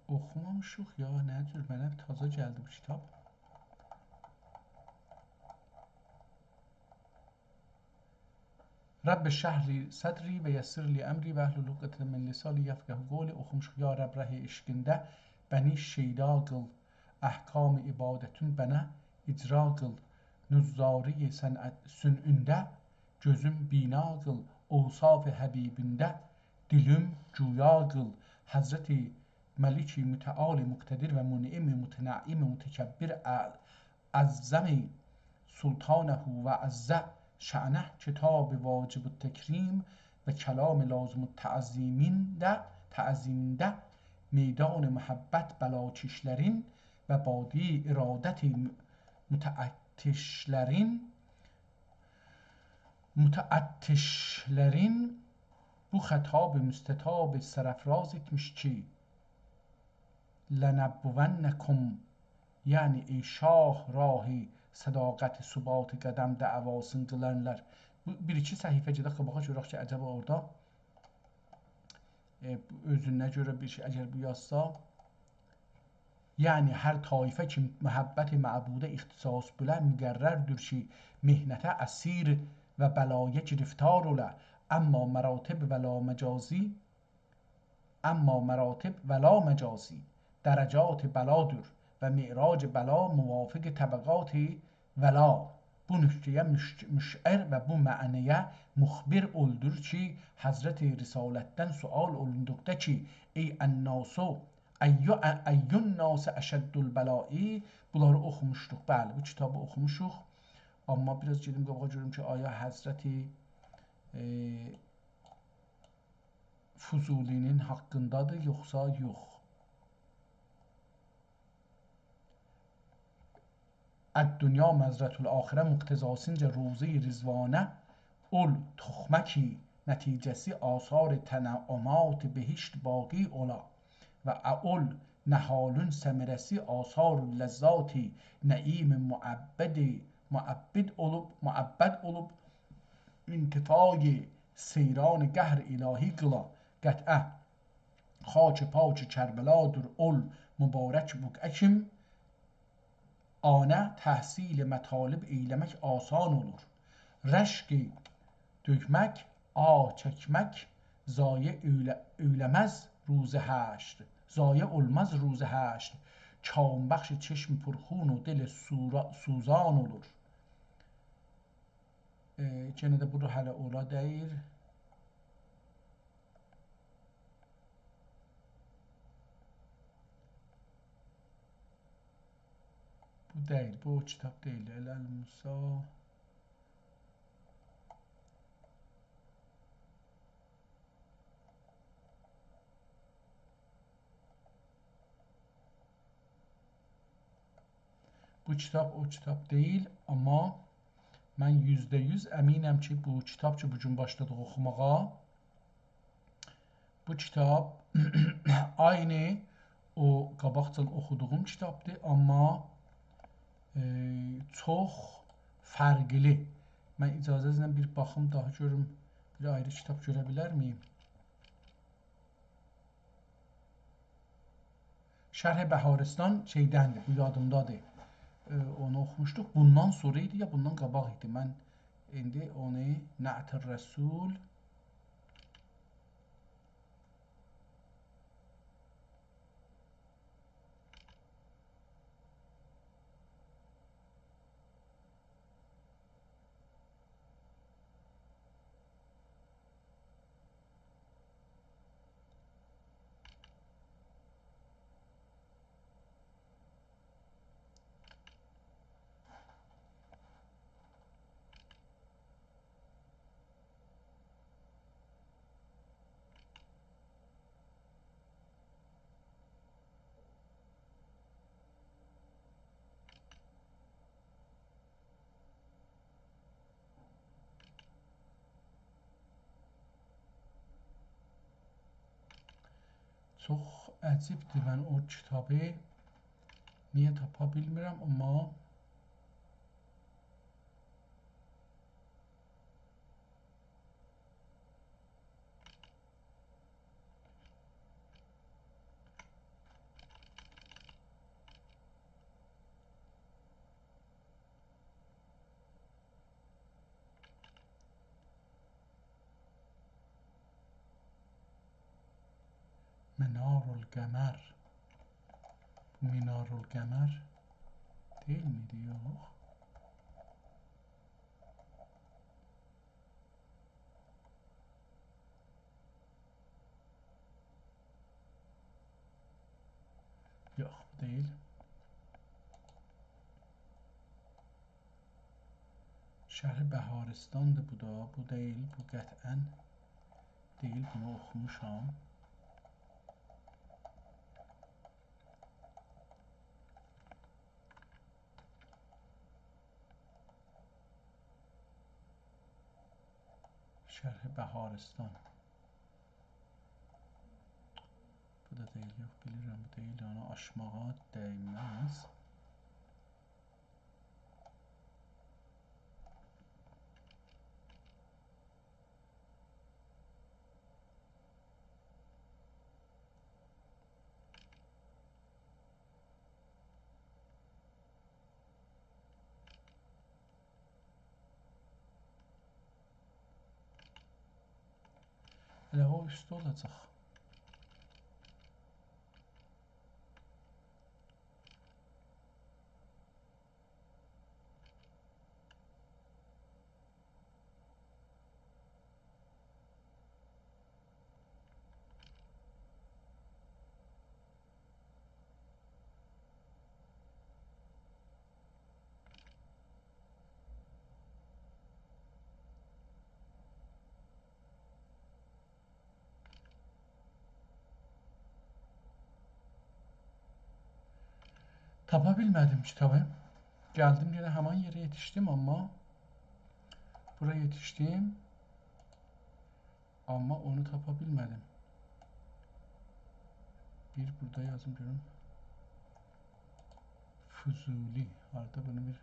اوخومامیشیق یا، نه جور؟ منه تازا گلدی بو کیتاب. رب اشرح لی صدری و یسر لی امری واحلل عقدة من لسانی یفقهوا قولی. اوخوموشوق: یا رب، ره عشقینده بنی شیدا قیل، احکام عبادتون بنه اجرا قیل، نظاره صنعت، صنعونده گؤزوم بینا قیل، اوصاف حبیبینده دیلیم گویا قیل، حضرت ملک متعال مقتدر و منعم متنعم متکبر اع-، اعظم سلطانه و عز شأنه، کتاب واجب التکریم و کلام لازم التعظیمینده، تعظیمده، میدان محبت بلاکشلرین و بادی ارادت متعطشلرین، متعطشلرین بو خطاب مستطاب سرافراز ائتمیش کی، لنبوئنکم، یعنی ای شاه، راه صداقت ثبات قدم دعواسین قیلانلار. بو بیر-ایکی صفحه گئدک قاباغا، گؤرک کی، عجبا اورادا، ائ، اؤزونه گؤره بیر شئی، اگر بو یازسا، یعنی هر طایفه کی محبت معبوده اختصاص بوله، مقرردور کی محنته اسیر و بلایا گرفتار اوله. اما مراتب ولا مجازی، اما مراتب ولا مجازی، درجات بلادور و معراج بلا موافق طبقات ولا. بو نکته‌یه مش-، مشعر و بو معنایا مخبر اولدور کی، حضرت رسالتدن سؤال اولوندوقدا کی، ای الناس، ای، ای الناس اشد البلاء، بونلاری اوخوموشدوق. بلی، بو کیتابی اوخوموشوق. اما بیر آز گئدیم قاباغا گؤروم کی، آیا حضرت، ائ، فضولی‌نین حاقیندادیر، یوخسا یوخ. الدنیا مزرعة الاخرة مقتضاسینجا روضه‌ی رضوانه اول، تخمه کی نتیجه‌سی آثار تنعمات بهشت باقی اولا و اول نهالون ثمره‌سی آثار اللذات، نعیم مؤبد، مؤبد اولوب، مؤبد اولوب، انطفای سیران قهر الهی قیلا. قطعه خاک پاک کربلادیر اول مبارک بقعه کیم، آنه تحصیل مطالب ائیله‌مک آسان اولور. رشک دؤکمک، آه چکمک ضایع ائیله-، ائیله‌مز روز حشر، ضایع اولماز روز حشر. کام‌بخش چشم پرخون و دل سورا-، سوزان اولور. ائ، یئنه ده بو دا هله اورا دئییر. بو دئییل، بو او کیتاب دئییل. ال الموسی. بو کیتاب او کیتاب دئییل، آمما من یوزده یوز امینم کی، بو کیتاب کی، بو گون باشلادیق اوخوماغا، بو کیتاب عینی او قاباقجان اوخودوغوم کیتابدیر، آمما، ائ، چوخ فرقلی. من اجازه‌نیزله بیر باخیم داها گؤروم، بیر آیری کیتاب گؤره بیلرمیم؟ شرح بهارستان شئیدندیر، بو یادیمدادیر. ائ، اونو اوخوموشدوق. بوندان سونرا ایدی یا بوندان قاباق ایدی؟ من ایندی اونو، نعت الرسول، چوخ عجیبدیر، من او کیتابی نییه تاپا بیلمیرم، آمما منار القمر. بو منار القمر دئییل میدی؟ یوخ. یوخ، بو دئییل. شرح بهارستاندیر بو دا، بو دئییل، بو قطعاً دئییل، بونو اوخوموشام. شرح بهارستان. بو دا دئییل، یوخ، بیلیرم، بو دئییل، اونو آچماغا دیمز. ائله او اوسته اولاجاق. تاپا بیلمه‌دیم کیتابی. گلدیم، یئنه همان یئره یئتیشدیم، آمما بورا یئتیشدیم. آمما اونو تاپا بیلمه‌دیم. بیر بورادا یازیم گؤروم. فضولی. هاردا بونو بیر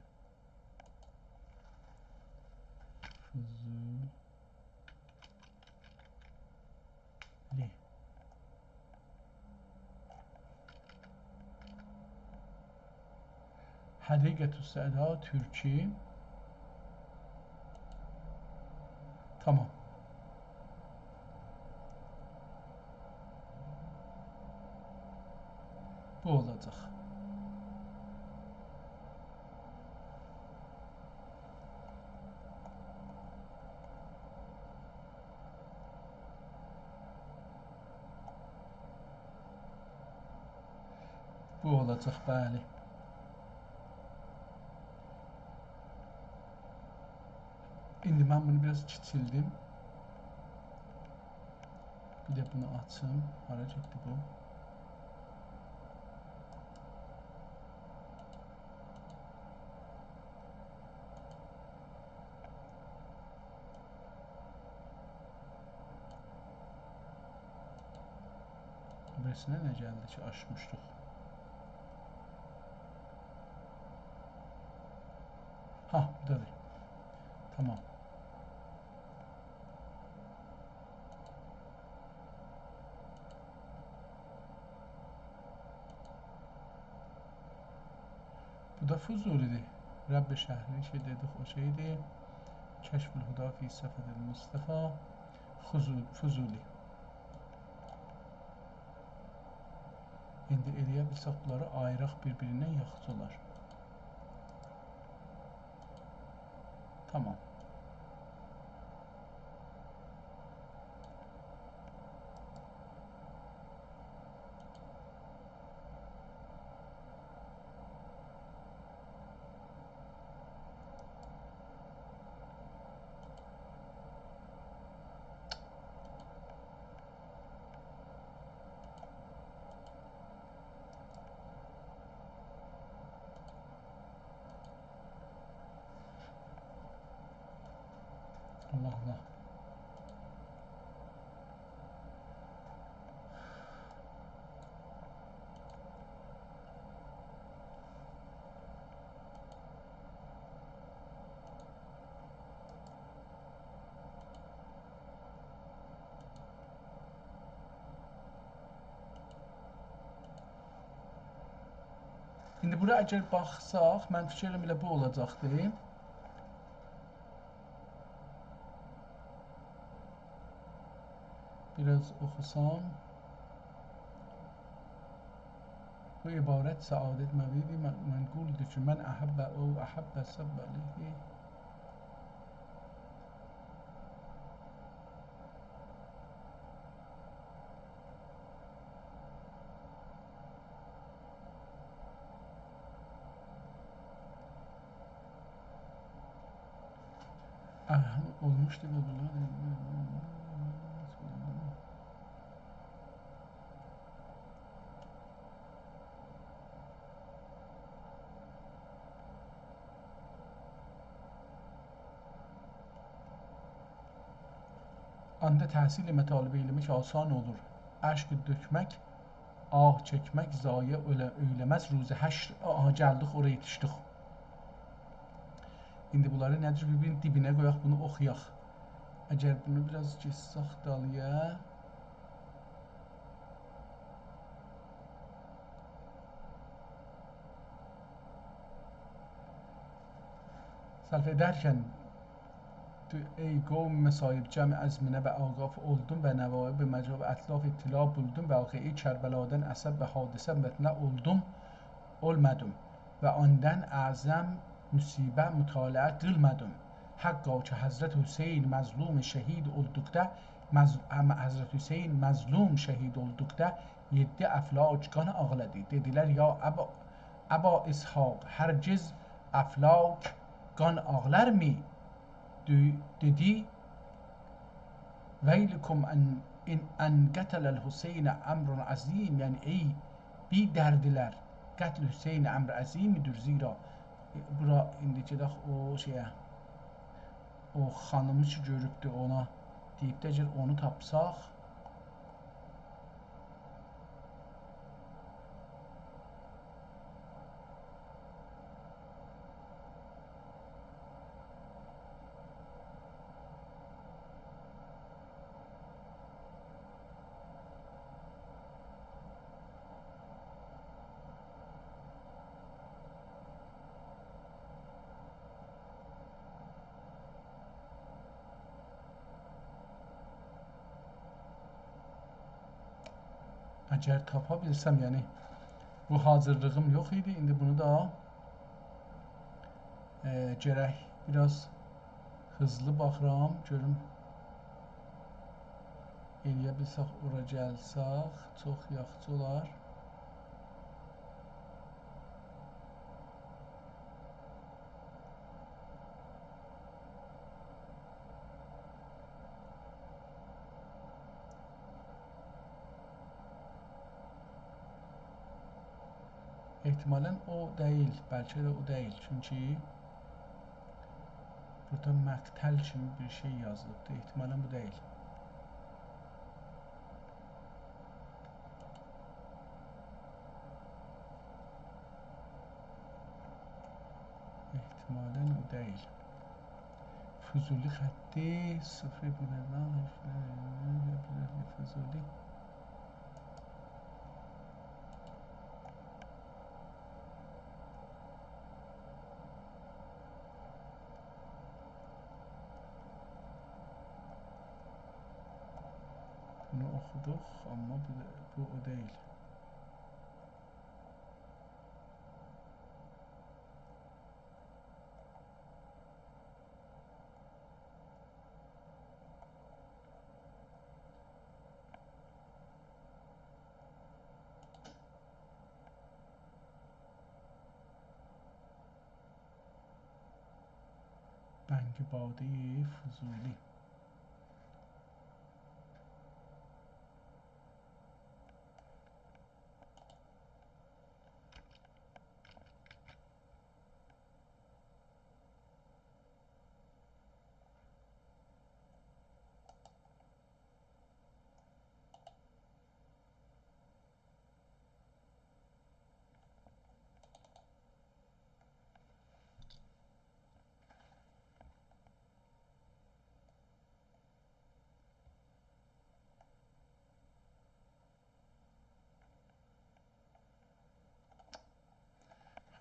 فضولی. حدیقة السعدا تورکی. تامام. بو اولاجاق. بو اولاجاق، بلی. ایندی من بونو بیر آز کیچیلدیم. بیر ده بونو آچیم. هارا گئتدی بو؟ بیریسینه نه گلدی کی، آچمیشدیق؟ ها، بوردادیر. تامام. بو دا فضولی‌دیر. رب شهری کی دئدیک، او شئی‌دیر. کشف الهدی فی صفد المصطفی. خضو-، فضولی. ایندی ائلیه بیلسک بونلاری آییراق بیر-بیریندن یاخشی اولار. تامام. الله الله. ایندی بورا اگر باخساق، من فیکیر ائلیرم ائله بو اولاجاقدی. بیر آز اوخوسام. بو عبارت سعادت مبیدی من-، منقولدور کی، من احب او احب صب علیه. آه، اولموشدو بو، بونلار. آندا تحصیل مطالب ائیله‌مک آسان اولور. اشک دؤکمک، آه چکمک ضایع ائیله-، ائیله‌مز روز حشر. آها، گلدیک، اورا یئتیشدیک. ایندی بونلاری نه جور بیر-بیرینین دیبینه قویاق، بونو اوخویاق. اگر بونو بیر آز کئچسک دالییا. سلف ادرکن، تو ای قوم مصایب جمع آزمینه و آگاه اولدوم و نوایب مجاب اطلاف اطلاع بولدوم و واقعه کربلادان عصب و حادثه مطلع اولدوم، اولمادیم. و آندان اعظم مصیبه مطالعه قیلمادیم. حقا کی حضرت حسین مظلوم شهید اولدوقدا، مظ-، ام-، حضرت حسین مظلوم شهید اولدوقدا یئددی افلاک قان آغلادی. دئدیلر: «یا ابا، ابا اسحاق، هرگز افلاک قان آغلارمی؟» دئ-، دئدی: «ویلکم ان، ان، ان قتل الحسین امر عظیم»، یعنی ای بی‌دردلر، قتل حسین امر عظیمدیر، زیرا، بورا ایندی گئدک او شئیه، او خانیمی کی گؤروبدو، اونا دئییب ده، اگر اونو تاپساق، اگر تاپا بیلسم، یعنی بو حاضیرلیغیم یوخ ایدی. ایندی بونو دا، ائ، گرک بیر آز هیزلی باخیرام، گؤروم ائلیه بیلسک، اورا گلسک، چوخ یاخشی اولار. احتمالاً او دئییل، بلکه ده او دئییل. چونکی بورادا مقتل کیمی بیر شئی یازیلیبدیر. احتمالاً بو دئییل. احتمالاً او دئییل. فضولی خطی، سفره ابن مردان، فضولی. بونو اوخودوق، آمما بو، بو او دئییل. بنگ بادهٔ فضولی.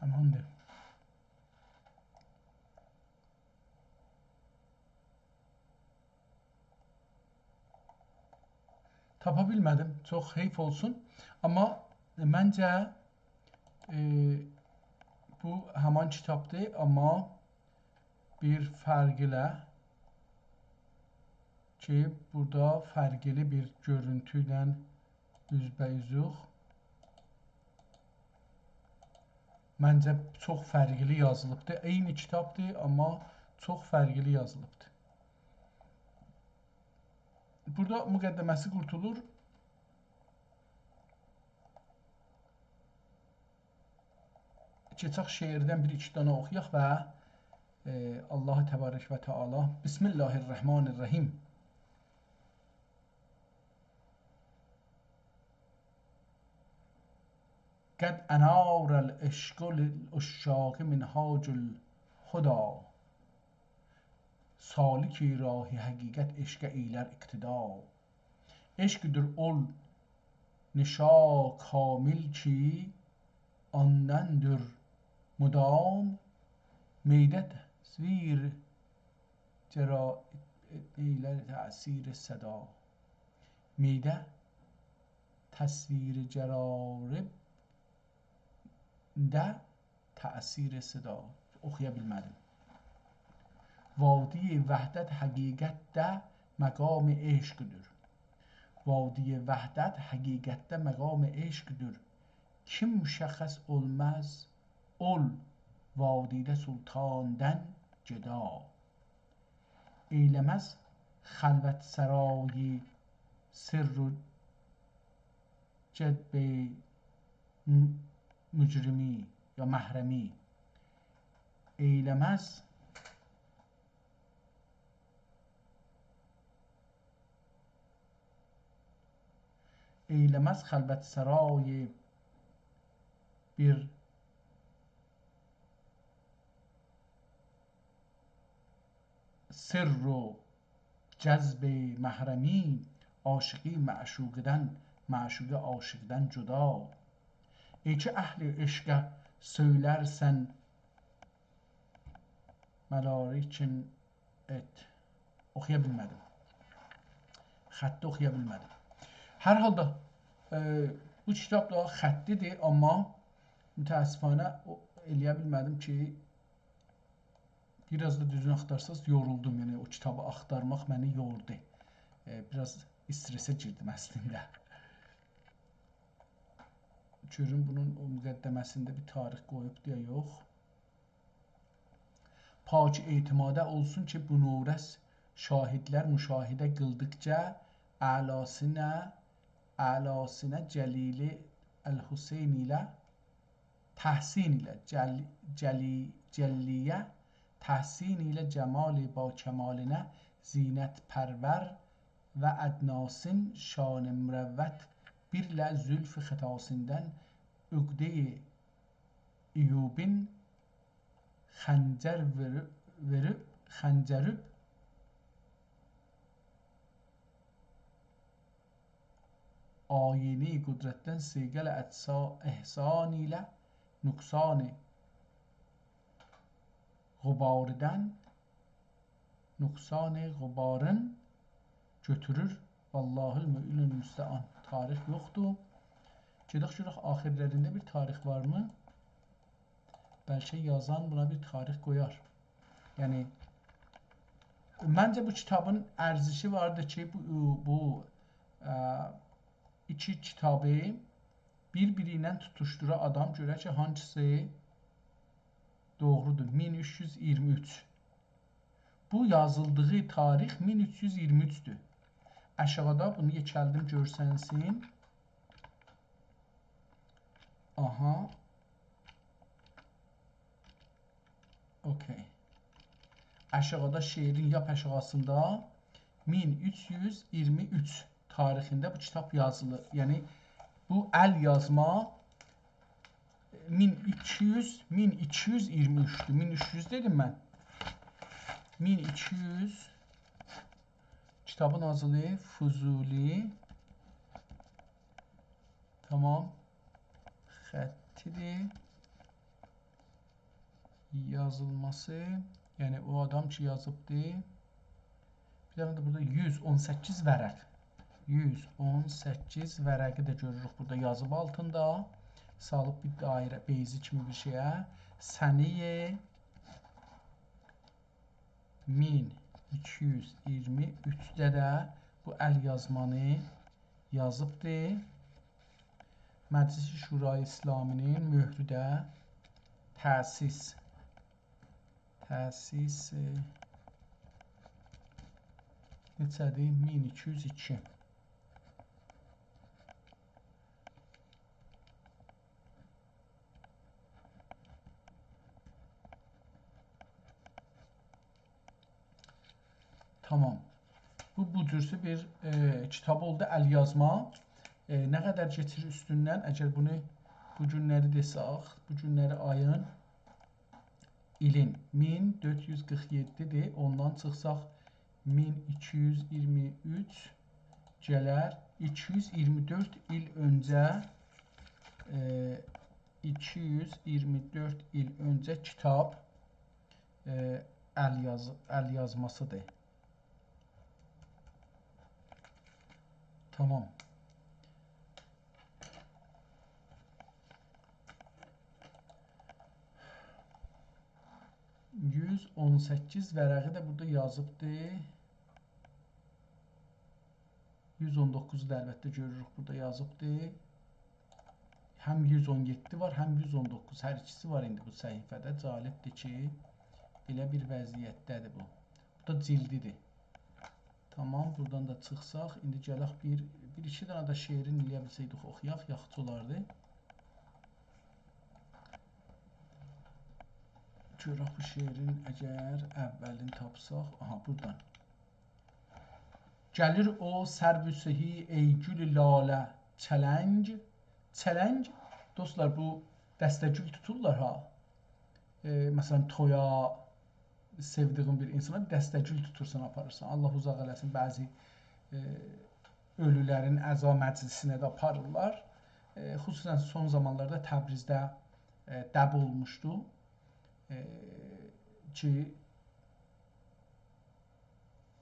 هماندیر. تاپا بیلمه‌دیم. چوخ حیف اولسون. آمما منجه، ائ، بو همان کیتابدیر، آمما بیر فرق ایله کی، بورادا فرقلی بیر گؤرونتو ایله اوزبه‌اوزوق. منجه، چوخ فرقلی یازیلیبدیر. عینی کیتابدیر، آمما چوخ فرقلی یازیلیبدیر. بورادا مقدمه‌سی قورتولور. کئچک شعردن بیر ایکی دنه اوخویاق و، ائ، الله تبارک و تعالی. بسم الله الرحمن الرحیم. قد انار العشق للعشاق منهاج الهدی. سالکی راه حقیقت عشقه ایلر اقتدا. عشقدیر اول نشا کامل کی، آندندیر مدام. میده تصویر جرا-، ایلر تأثیر صدا. میده تصویر جرارب ده تأثیر صدا. اوخویا بیلمه‌دیم. وادی وحدت حقیقتده مقام عشقدیر. وادی وحدت حقیقتده مقام عشقدیر. کیم مشخص اولماز، اول وادیده سلطاندان گدا. ائیله‌مز خلوت‌سرای سر و جذب م-، مجرمی یا محرمی. ائیله‌مز، ائیله‌مز خلوت‌سرای بیر سر و جذب محرمی، عاشقی معشوقدان، معشوقی عاشقدان جدا. ای کی اهل عشقه سؤیلرسن ملاریکین ات. اوخویا بیلمه‌دیم. خطی اوخویا بیلمه‌دیم. هر حالدا، ائ، بو کیتاب دا خطی‌دیر، آمما متأسفانه او، ائلیه بیلمه‌دیم کی، بیر آز دا دوزون آختارساز، یورولدوم. یعنی، او کیتابی آختارماق منی یوردو. ائ، بیر آز استرسه گیردیم اصلینده. گؤروم بونون او مقدمه‌سینده بیر تاریخ قویوبدو یا یوخ. پاک اعتماده اولسون کی، بو نورس شاهدلر مشاهده قیلدیقجا اعلاسینه، اعلاسینه جلیلی الحسین ایله تحسین ایله جل-، جلی-، جلیه تحسین ایله جمال باکمالینه زینت پرور و ادناسین شان مروت بیرله زلف خطاسیندن عقده‌ی عیوبین خنجر وئری-، وئریب، خنجریب آیینی قدرتدن صیقل اجسا-، احسان ایله نقصان غباریدن، نقصان غبارین گؤتورور. والله المعین المستعان. تاریخ یوخدور. گئدک گؤرک آخیرلرینده بیر تاریخ وارمی؟ بلکه یازان بونا بیر تاریخ قویار. یعنی، منجه بو کیتابین ارزشی واردیر کی، بو، بو، ا، ایکی کیتابی بیر-بیری ایله توتوشدورا آدام، گؤره کی، هانگیسی دوغرودور. مین اوچ یوز اییرمی اوچ. بو یازیلدیغی تاریخ مین اوچ یوز اییرمی اوچدور. آشاغیدا بونو یئکلدیم، گؤرسنسین. آها. اوکی. آشاغیدا، شعرین لاپ آشاغیسیندا مین اوچ یوز اییرمی اوچ تاریخینده بو کیتاب یازیلیر. یعنی، بو ال یازما مین ایکی یوز، مین ایکی یوز اییرمی اوچدور. مین اوچ یوز دئدیم من. مین ایکی یوز. کیتابین آدی فضولی. تامام. خطی‌دیر. یازیلماسی، یعنی او آدام کی یازیبدی. بیر دنه ده بورادا یوز اون سککیز ورق. یوز اون سککیز ورقی ده گؤروروک بورادا یازیب آلتیندا. سالیب بیر دایره، بیضه کیمی بیر شئیه. سنه‌ی مین ایکی یوز اییرمی اوچده ده بو ال یازمانی یازیبدی. مجلس شورای اسلامی‌نین مؤهرو ده تأسیس. تأسیس، ائ، نئچه‌دیر؟ مین ایکی یوز ایکی. تامام. بو، بو جورسو بیر، ائ، کیتاب اولدو، ال یازما. ائ، نه قدر کئچیر اوستوندن، اگر بونو بو گونلری دئسک، بو گونلری آیین، ایلین مین دؤرد یوز قیرخ یئددی‌دیر، اوندان چیخساق مین ایکی یوز اییرمی اوچ گلر، ایکی یوز اییرمی دؤرد ایل اؤنجه، ائ، ایکی یوز اییرمی دؤرد ایل اؤنجه کیتاب، ائ، ال یاز-، ال یازماسی‌دیر. تامام. یوز اون سککیز ورقی ده بورادا یازیبدی. یوز اون دوققوزو دا البته گؤروروک، بورادا یازیبدی. هم یوز اون یئددی وار، هم یوز اون دوققوز. هر ایکیسی وار ایندی بو صفحه‌ده. جالبدیر کی، بئله بیر وضعیتده‌دیر بو. بو دا جلدی‌دیر. تامام، بورادان دا چیخساق، ایندی گلک بیر، بیر ایکی دنه ده شعرین ائلیه بیلسه‌یدیک اوخویاق، یاخشی اولاردی. گؤرک بو شعرین اگر اولینی تاپساق، آها، بورادان. گلیر او سرو سهی ای گول لاله چلنگ. چلنگ، دوستلار، بو دسته گول توتورلار ها. ائ، مثلا، تویا، سئودیگین بیر اینسانا دسته گول توتورسان، آپاریرسان. الله اوزاق ائله‌سین، بعضی، ائ، اؤلولرین عزا مجلیسینه ده آپاریرلار. ائ، خصوصا سون زامانلاردا تبریزده، ائ، دب اولموشدو. ائ، کی،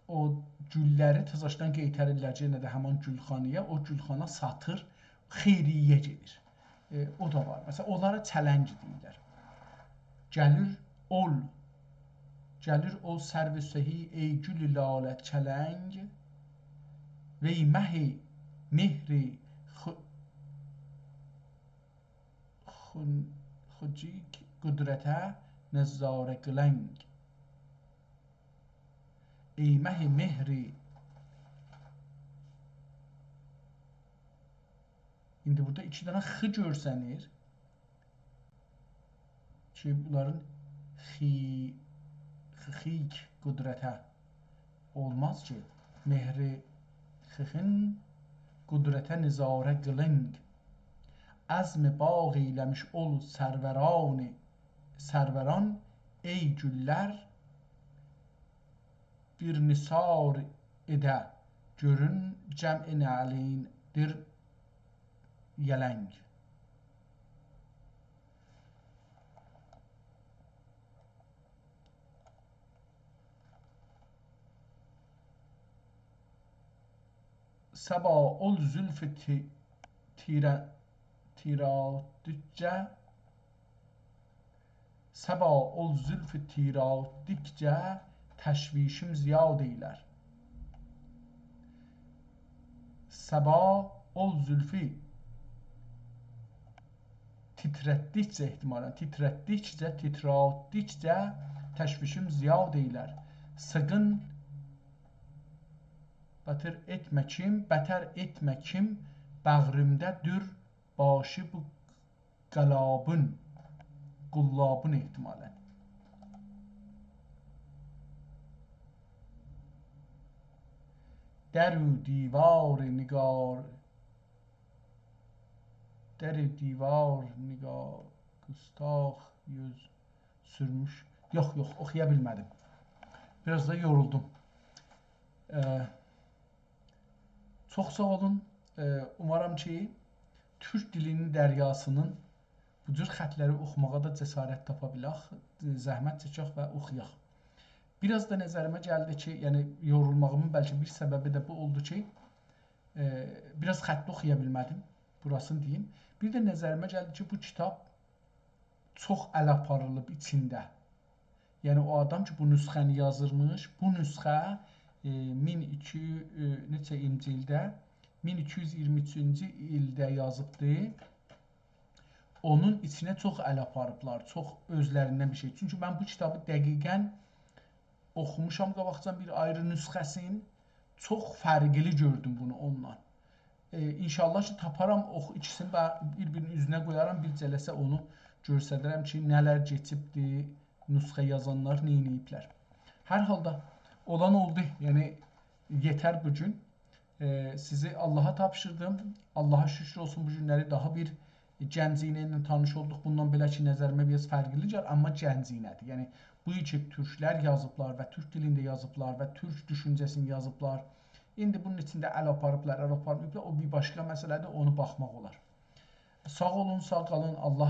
او گوللری تزاشدان قئیتریرلر یئنه ده همین گولخانایا. او گولخانا ساتیر. خیریه گئدیر. ائ، او دا وار. مثلا، اونلارا چلنگ دئییرلر. گلیر اول، گلیر اول سرو سهی، ای گل لاله چلنگ، وی مه مهر خو-، خون-، خوجیک قدرته نظاره قیلنگ. ای مه مهر. ایندی بورادا ایکی دنه خ گؤرسنیر کی، بونلارین خی-، خیخیک قدرته اولماز کی، مهر خیخین قدرته نظاره قیلینگ. عزم باغ ائیله‌میش اول سروران، سروران، ای گوللر، بیر نثار ائده گؤرون، جمع نعلین‌دیر یلنگ. صبا اول زلف تی-، تیره-، تیراتدیکجه، صبا اول زلف تیراتدیکجه، تشویشیم زیاد ائیلر. صبا اول زلفی تیترتدیکجه، احتمالاً، تیترتدیکجه، تیتراتدیکجه تشویشیم زیاد ائیلر. ساغین بتر ائتمه کیم، بتر ائتمه کیم، بغریمده دور باشی بو قلابین، قلابین احتمالاً. در و دیوار نگار، در و دیوار نگار، گستاخ یوز سورموش. یوخ، یوخ، اوخویا بیلمه‌دیم. بیر آز دا یورولدوم. اه، چوخ ساغ اولون. اه، اومارام کی، تورک دیلینین دریاسینین بو جور خطلری اوخوماغا دا جسارت تاپا بیلک، زحمت چکک و اوخویاق. بیر آز دا نظریمه گلدی کی، یعنی یورولماغیمین بلکه بیر سببی ده بو اولدو کی، ائ، بیر آز خطی اوخویا بیلمه‌دیم، بوراسینی دئییم. بیر ده نظریمه گلدی کی، بو کیتاب چوخ ال آپاریلیب ایچینده. یعنی او آدام کی، بو نسخه‌نی یازیرمیش، بو نسخه، ائ، مین ایکی، ائ، نئچه‌یینجی ایلده، مین ایکی یوز اییرمی اوچونجو ایلده یازیبدی. اونون ایچینه چوخ ال آپاریبلار، چوخ اؤزلریندن بیر شئی. چونکی من بو کیتابی دقیقاً اوخوموشام قاباقجان بیر آیری نسخه‌سین، چوخ فرقلی گؤردوم بونو اوندان. ائ، انشاءالله کی، تاپارام، اوخو-، ایکیسینی ده بیر-بیرینین اوزونه قویارام، بیر جلسه اونو گؤستررم کی، نه‌لر کئچیبدی، نسخه یازانلار نئینییبلر. هر حالدا، اولان اولدو، یعنی یئتر بو گون. ائ، سیزی آللاها تاپشیردیم. آللاها شوکور اولسون، بو گونلری داها بیر گنجینه ایله تانیش اولدوق. بوندان بئله کی، نظریمه بیر آز فرقلی گلیر، آمما گنجینه‌دیر. یعنی، بو کی، تورکلر یازیبلار و تورک دیلینده یازیبلار و تورک دوشونجه‌سینی یازیبلار. ایندی بونون ایچینده ال آپاریبلار، ال آپارماییبلار، او بیر باشقا مسئله‌دیر، اونو باخماق اولار. ساغ اولون، ساغ قالین، آللاه